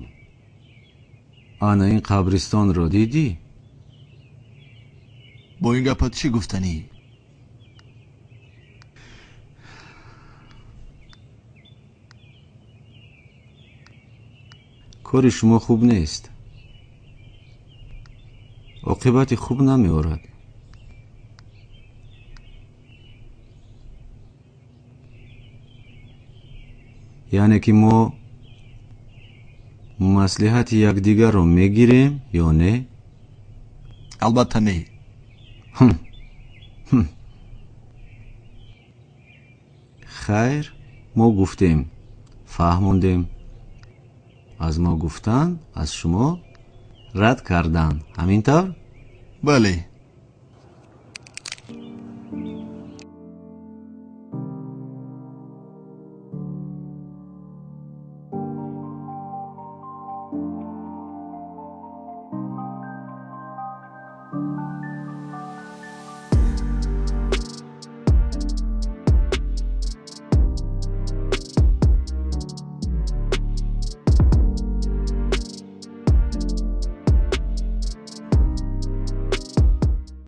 Ана ин қабристонро дидӣ? Бо ин гапат чӣ гуфтанӣ? Кори шумо хуб нест. Оқибати хуб намеорад. Яъне ки мо маслиҳати якдигарро мегирем ё не? Албатта не. Хайр, мо гуфтем, фаҳмондем. Аз мо гуфтан, аз шумо рад кардан. Ҳамин тавр? Бале.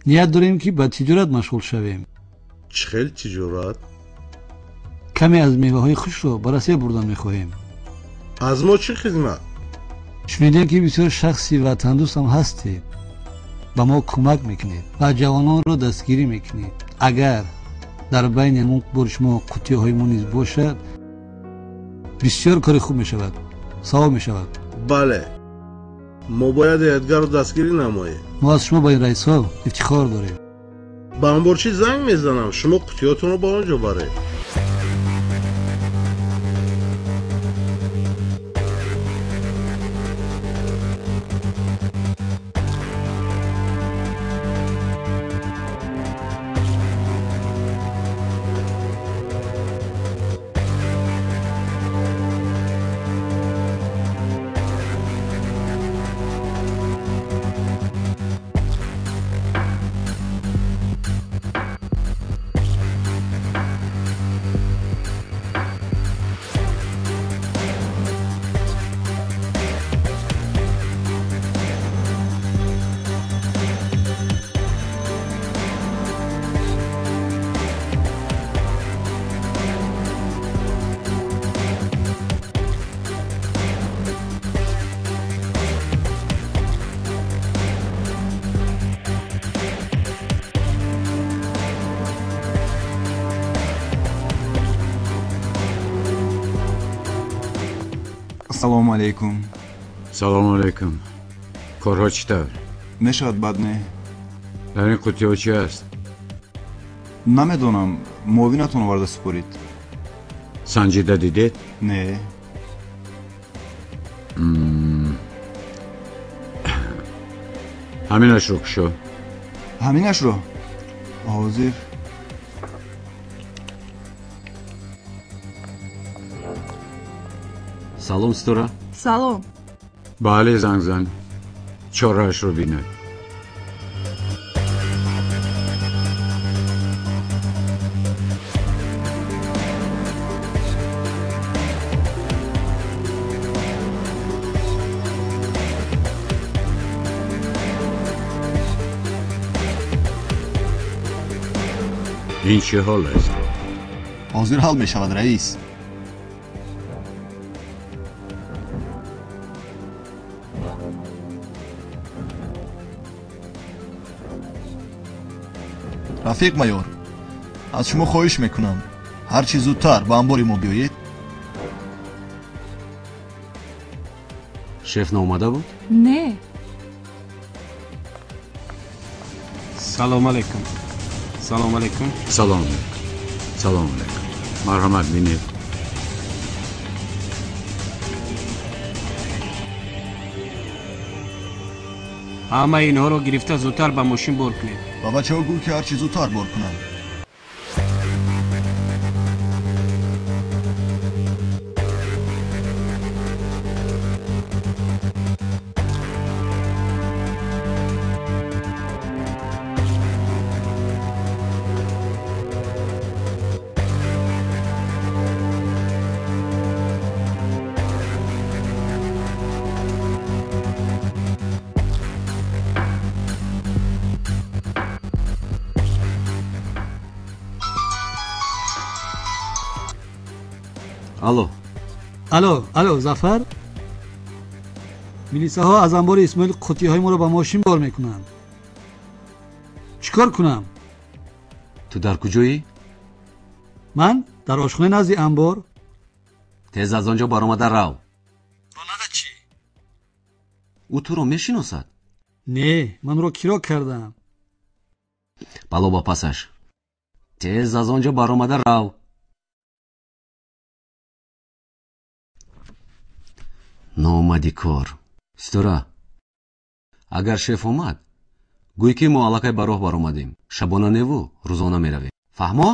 Ният дорем, ки ба тиҷорат машғул шавем. Чӣ хел тиҷорат? Каме аз меваҳои хушро ба Россия бурдан мехоҳем. Аз мо чӣ хизмат? Шунидем, ки бисёр шахси ватандӯстам ҳастед, ба мо кӯмак мекунед ва ҷавононро дастгирӣ мекунед. Агар дар байни ҳамон бори шумо қуттиҳои мо низ бошад, бисёр кори хуб мешавад, савоб мешавад. Бале, мо бояд ядгарро дастгирӣ намоем. Мо аз шумо ба ин раисҳо ифтихор дорем. Ба анборчӣ занг мезанам, шумо қуттиҳотонро ба он ҷо баред. Ассалому алайкум. Салому алайкум. Корҳо чӣ тавр? Мешавад, бад не. Дар ин қуттиҳо чӣ аст? Намедонам, муовинатон оварда супорид. Санҷида дидед? Не. Ҳаминашро кушо. Ҳаминашро? Ҳозир. Салом, Ситора. Салом. Ба Али занг зан, чораашро бинад. Ин чӣ ҳол аст? Ҳозир ҳал мешавад, раис. Рафиқ майор, аз шумо хоҳиш мекунам, ҳарчи зудтар ба анбори мо биёед. Шеф наомада буд? Не. Салом алейкум. Салом алейкум. Салом алейкум. Салом алейкум. Марҳамат, бинед. Ҳамаи инҳоро гирифта зудтар ба мошин бор кунед. Ба бачаҳо гӯ, ки ҳарчи зудтар бор кунанд. Алло. Алло, алло, Зафар? Милисаҳо аз анбори Исмоил қуттиҳои моро ба мошин бор мекунанд. Чӣ кор кунам? Ту дар куҷоӣ? Ман дар ошхонаи назди анбор. Тез аз он ҷо баромада рав. Ронанда чӣ? Ӯ туро мешиносад? Не, ман ӯро киро кардам. Бало ба пасаш. Тез аз он ҷо баромада рав. Ноомади кор. Ситора, агар шеф омад, гӯй ки мо аллакай ба роҳ баромадем. Шабона неву рӯзона меравем. Фаҳмо?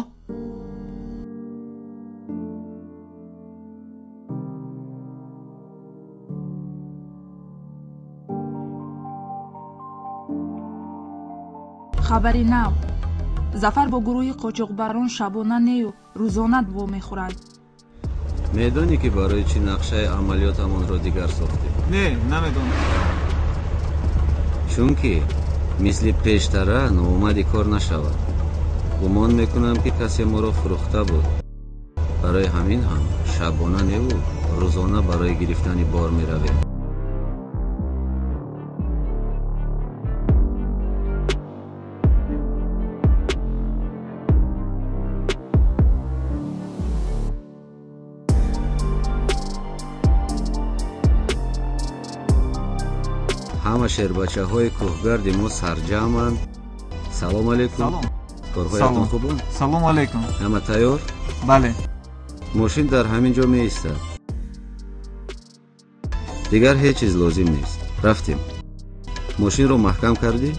Хабари нав. Зафар бо гурӯҳи қочоқбарон шабона нею рӯзона вомехӯрад. Медонӣ, ки барои чӣ нақшаи амалиётамонро дигар сохтем? Не, намедонам. Чунки мисли пештара ноомади кор нашавад. Гумон мекунам, ки касе моро фурӯхта буд. Барои ҳамин ҳам шабона неву рӯзона барои гирифтани бор меравем. Ҳама шербачаҳои кӯҳгарди мо сарҷамъанд. Салом алейкум. Корҳоятон хубанд? Салом алейкум. Ҳама тайёр? Бале. Мошин дар ҳамин ҷо меистад. Дигар ҳеҷ чиз лозим нест. Рафтем. Мошинро маҳкам кардӣ?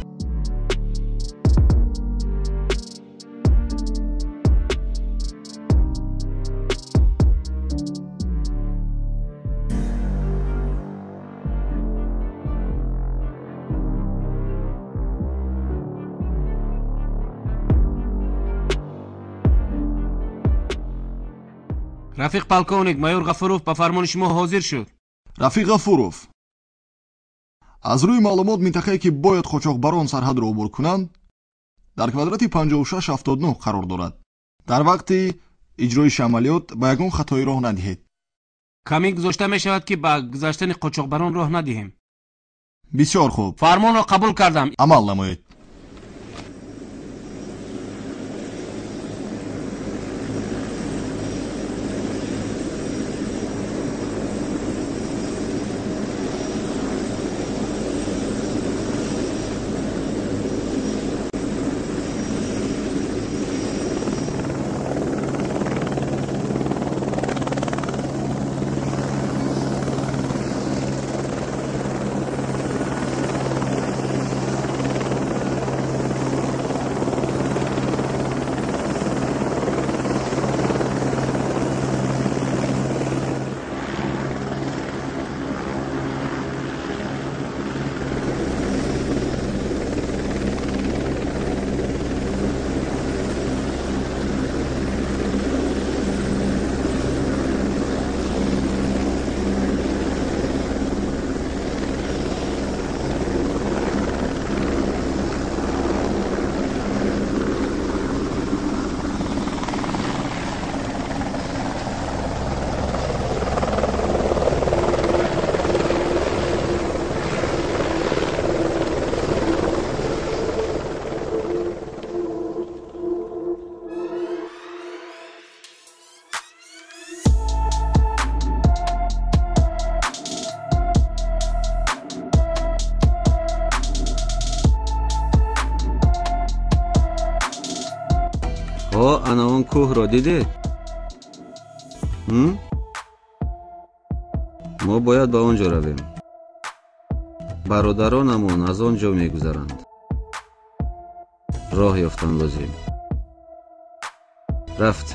Рафиқ полковник, майор Ғафуров ба фармони шумо ҳозир шуд. Рафиқ Ғафуров, аз рӯи маълумот, минтақае ки бояд қочоқбарон сарҳадро убур кунанд, дар квадрати 5679 қарор дорад. Дар вақти иҷроиши амалиёт ба ягон хатоӣ роҳ надиҳед. Камин гузошта мешавад, ки ба гузаштани қочоқбарон роҳ надиҳем. Бисёр хуб. Фармонро қабул кардам. Амал намоед. Ана он кӯҳро дидед? Мо бояд ба он ҷо равем. Бародаронамон аз он ҷо мегузаранд. Роҳ ёфтан лозим. Рафт.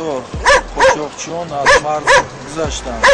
Сардор, қочоқчиён аз марз гузаштанд.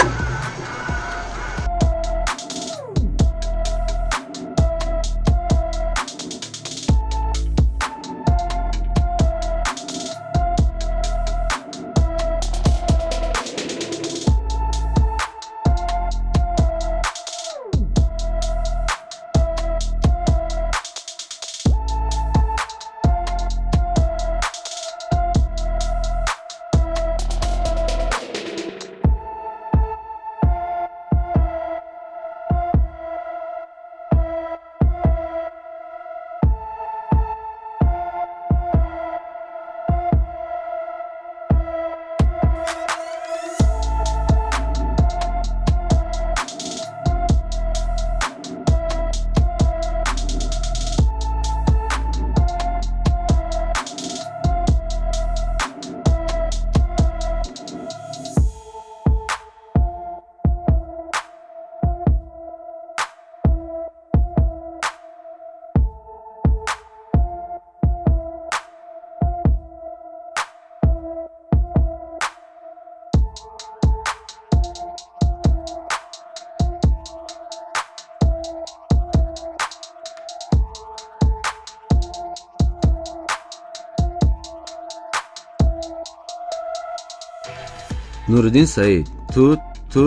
Нуриддин Саид, ту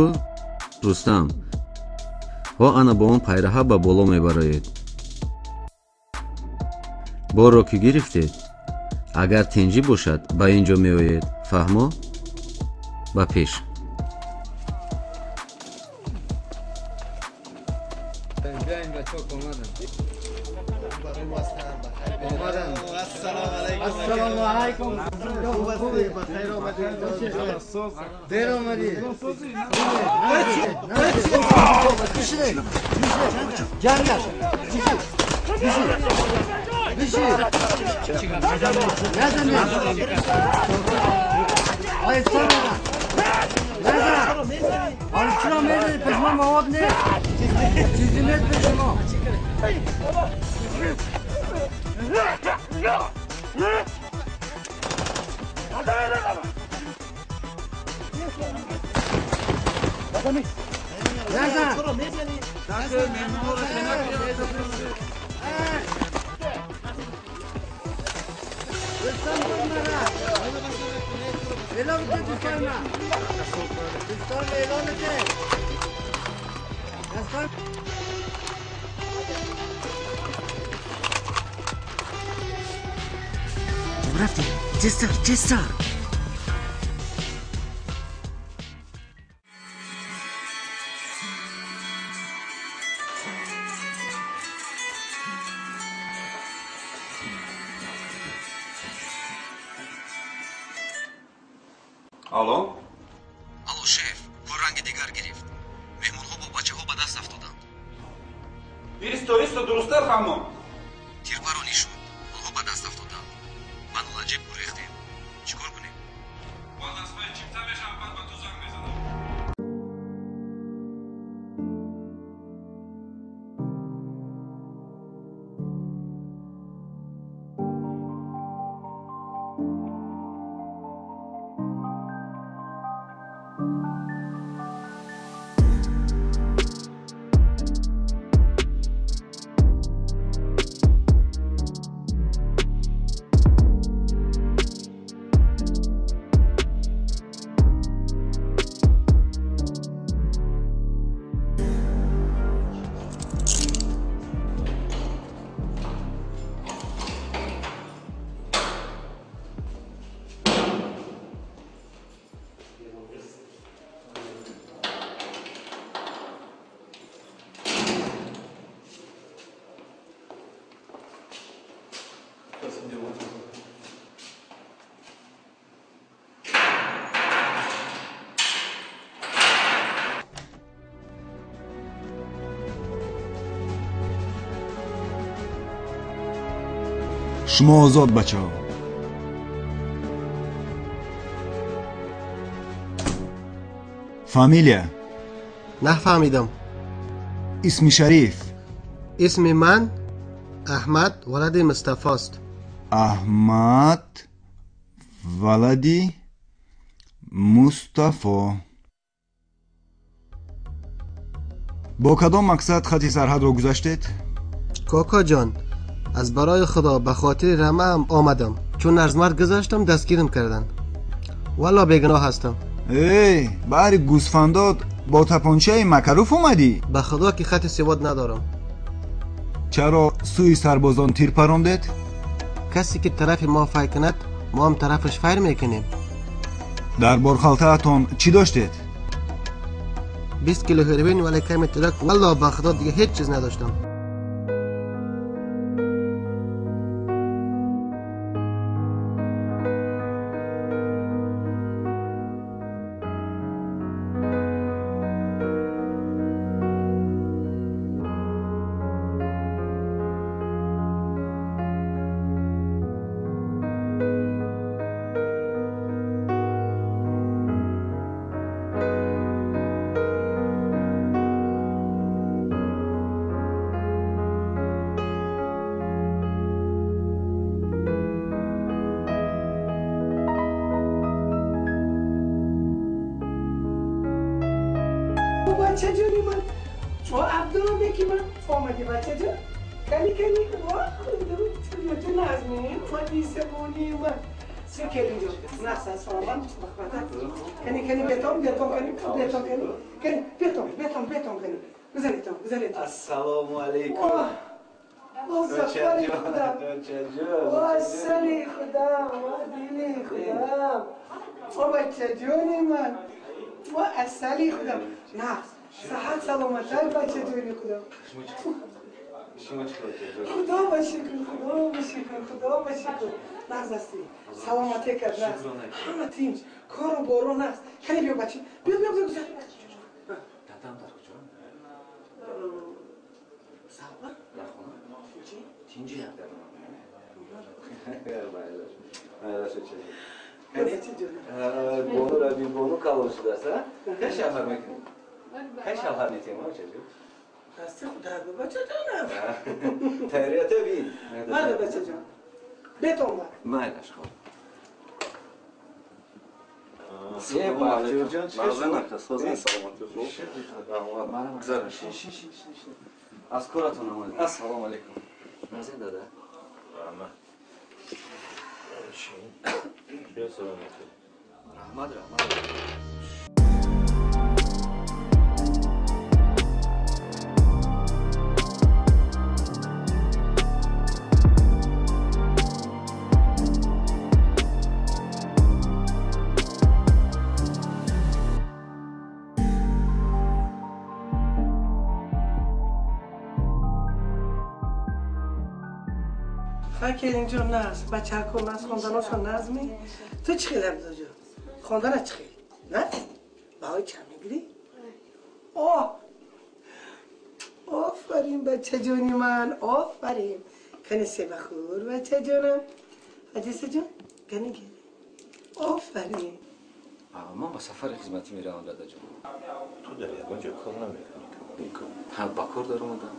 Рустам, ҳо ана бо он пайраҳа ба боло мебароед. Борро ки гирифтед, агар тинҷӣ бошад, ба ин ҷо меоед. Фаҳмо? Ба пеш. Тезтар. Алло? Алло, шеф, кор ранги дигар гирифт. Меҳмонҳо бо бачаҳо ба даст афтоданд. Исто, исто, дурусттар фаҳмон. Тирбаронӣ шуд. Онҳо ба даст афтоданд. Ману Наҷиб гурехтем. Чӣ кор кунем? Ман аз паи чипта мешавам, баъд ба ту занг мезанам. Шумо озод, бачаҳо. Фамилия? Нафаҳмидам. Исми шариф? Исми ман Аҳмад валади Мустафост. Аҳмад валади Мустафо. Бо кадом мақсад хати сарҳадро гузаштед? Кока ҷон, аз барои Худо ба хотири рамаам омадам. Чун аз марз гузаштам, дастгирам карданд. Валло бегуноҳ ҳастам. Эй, баҳри гӯсфандот бо тапончаи Макаруф омадӣ? Ба Худо ки хати севод надорам. Чаро сӯи сарбозон тир парондед? Касе ки тарафи мо фай кунад, мо ҳам тарафаш файр мекунем. Дар борхалтаатон чӣ доштед? 20 кило ҳероин, вале каме тирак. Валло ба Худо дига ҳеҷ чиз надоштам. بچه جونی من و عبدالله که من آمدی بچه جون کنی کنی و تو نظمی و دیسمونی من سکر اینجا نقص از فراوان کنی کنی بیتام بیتام کنی بیتام کنی کنی بیتام بیتام بیتام کنی بزنید بزنید. السلام علیکم. سفر خدا و سری خدا و دل خدا و بچه جونی من و اصلی خودم نقص صحت سلامتی بچه جونی خودم. خدا به شکر، خدا به شکر، خدا به شکر. نقص هستی سلامتی کرد نقص همه تیم کار و بارو نقص. کنی بیا بچه بیا بیا بیا گذر. دادم در کجا؟ سلام در خونه؟ چی؟ تینجی هم دادم. Бону раби бону калон шудааст, а? Кай шавҳар мекунӣ? Кай шавҳар метиҳем, а бачаҷон? Дасти худо бачаҷонам. Тайёрията бин. Мана бачаҷон. Бетон ба. Майлаш хоб. Е, Бахтиёрҷон, чӣ шуд? Саломатӣ хуб. Раҳмат. Гузар. Шин, шин, шин, шин. Аз коратон омадед. Ассалому алайкум. Назин дада. Раҳмат. Шин. Бیا саломатӣ. Раҳмат, раҳмат. فکر اینجا نست بچه ها کن نست خواندناشون نظمی تو چی خیلی عبدا جان خواندن چی خیلی نه؟ بهای چند میگیری؟ آه آفرین بچه جونی من آفرین کنی سه بخور بچه جانم عجیسه جان کنی گیری آفرین. من با سفر خدمتی میروم دادا جان. تو در یگان جا کار نمیکنی؟ با کار در اومدم.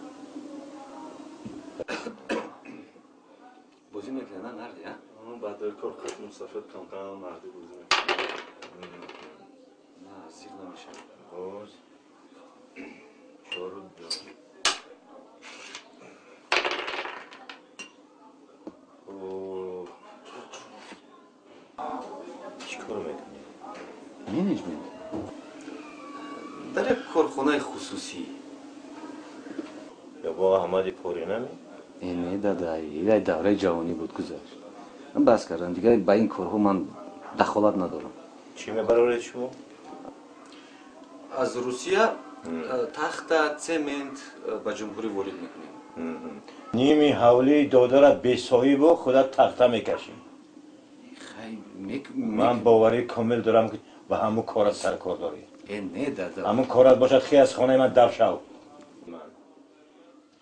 بازی میکنه نه نردی ها؟ بعد کار ختم سفر کم کم نردی بازی میکنه. نه سیغ نمیشه. باز چهار دو. چی کار میکنی؟ منیجمنت در یک کارخانه خصوصی. یا با احمد پوری نمی؟ نه دادا، این دوره جوانی بود گذشت. من بس کردم دیگه با این کارها من دخالت ندارم. چی میبرید شما؟ از روسیه تخت سمنت به جمهوری وارد میکنیم. نیمی حولی داده را بی صاحب و خودت تخته میکشیم. من باوری کامل دارم که به همون کارت سرکار داری. نه دادا، همون کارت باشد خی از خانه من دف شو.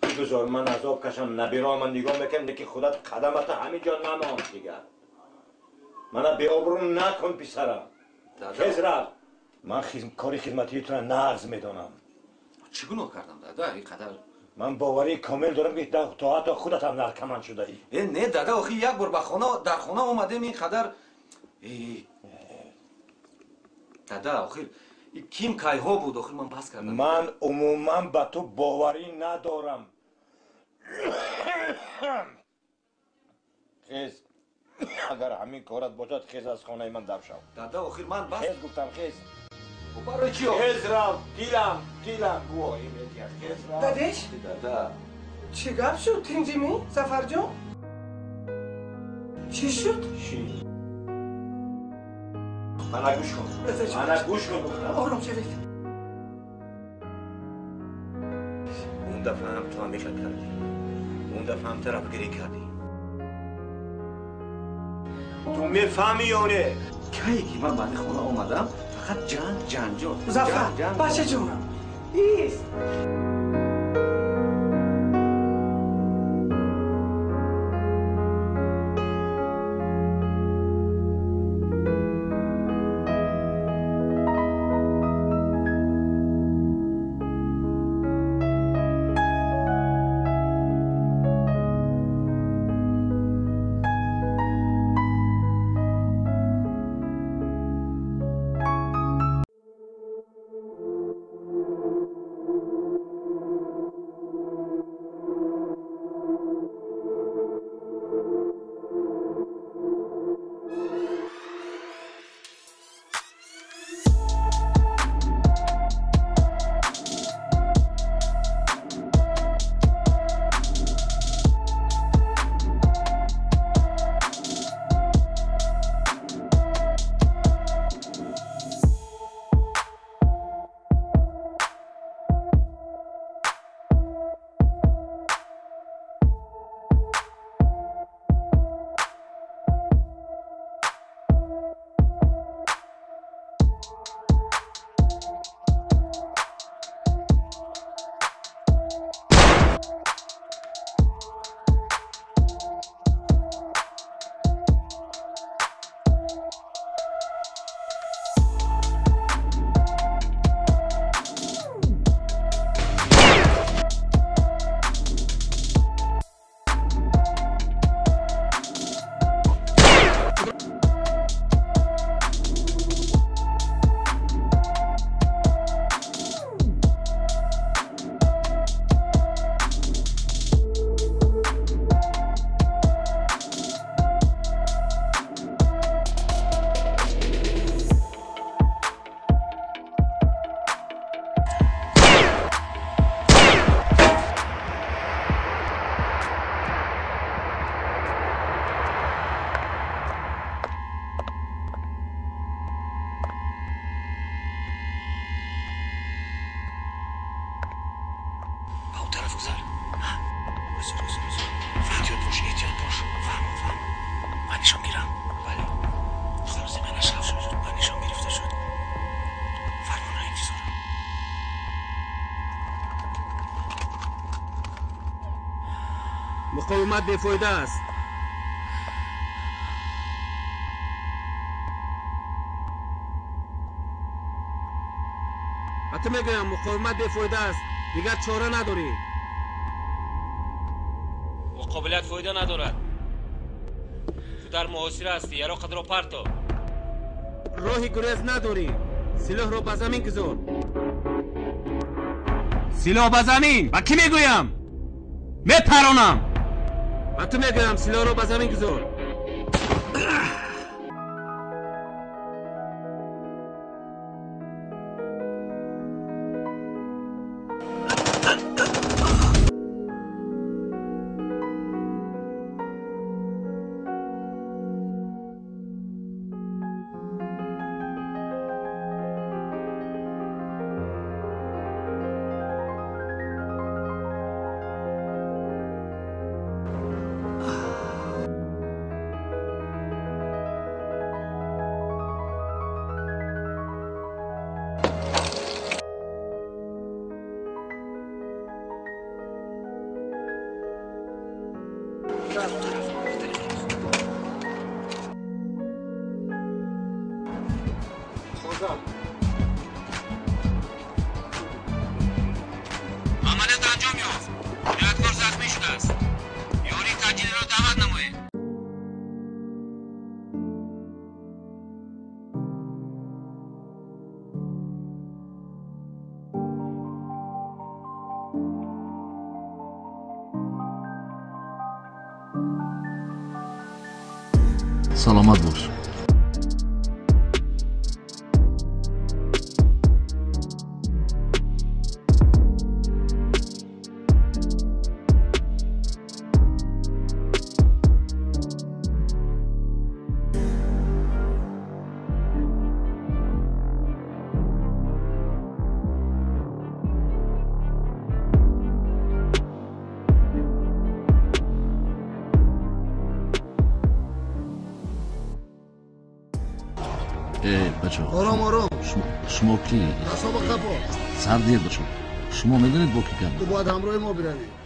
بگذار من عذاب کشم نبیرا من نگاه میکنم که خودت قدمت همینجا نمان دیگر. من بی آبرو نکن پسرم. خیز رفت. من کاری خدمتی تو را نغز میدانم. چی گناه کردم دادا اینقدر؟ من باوری کامل دارم که تا حتی خودت هم نرکمند شده ای. نه دادا، آخی یک بار به خانه در خانه اومدیم اینقدر. Дада, охир ким кайҳо буд, охир ман бас кардам. Ман умуман ба ту боварӣ надорам. Хез, агар ҳамин корат бошад, хез аз хонаи ман дар шав. Дада, охир ман бас. Хез гуфтам, хез. Барои чӣ? Хез рав, дилам, дилам гувоҳӣ медиҳад. Хез рав. Дадеш? Дада. Чӣ гап шуд, тинҷимӣ, Зафарҷон? Чӣ шуд? Чӣ? Мана гӯш кун. Мана гӯш кун гуфтам. Ором шавед. Он дафъа ҳам ту ҳамеша кардӣ. Он дафъа ҳам тарафгирӣ кардӣ. Ту мефаҳмӣ ё не? Кае ки ман ба ин хона омадам, фақат ҷанг, ҷанҷол. Зафар, бачаҷонам. Ист. Муқовимат бефоида аст. Ба ту мегӯям, муқовимат бефоида аст, дигар чора надорӣ. Муқобилат фоида надорад. Ту дар муҳосира ҳастӣ, яроқатро парто. Роҳи гурез надорӣ. Силоҳро ба замин гузор. Силоҳ ба замин! Ба кӣ мегӯям? Мепаронам! Ба ту мегӯям, силоҳро ба замин гузор. Амалиёт анҷом ёфт. Ҷинояткор захмӣ шудааст. Ёрии таъҷилиро даъват намоед. Саломат бош. Ором, ором. Шумо ки? Дастҳо ба қафо. Сар дер бачо. Шумо медонед бо ки гап? Ту бояд ҳамроҳи мо биравӣ.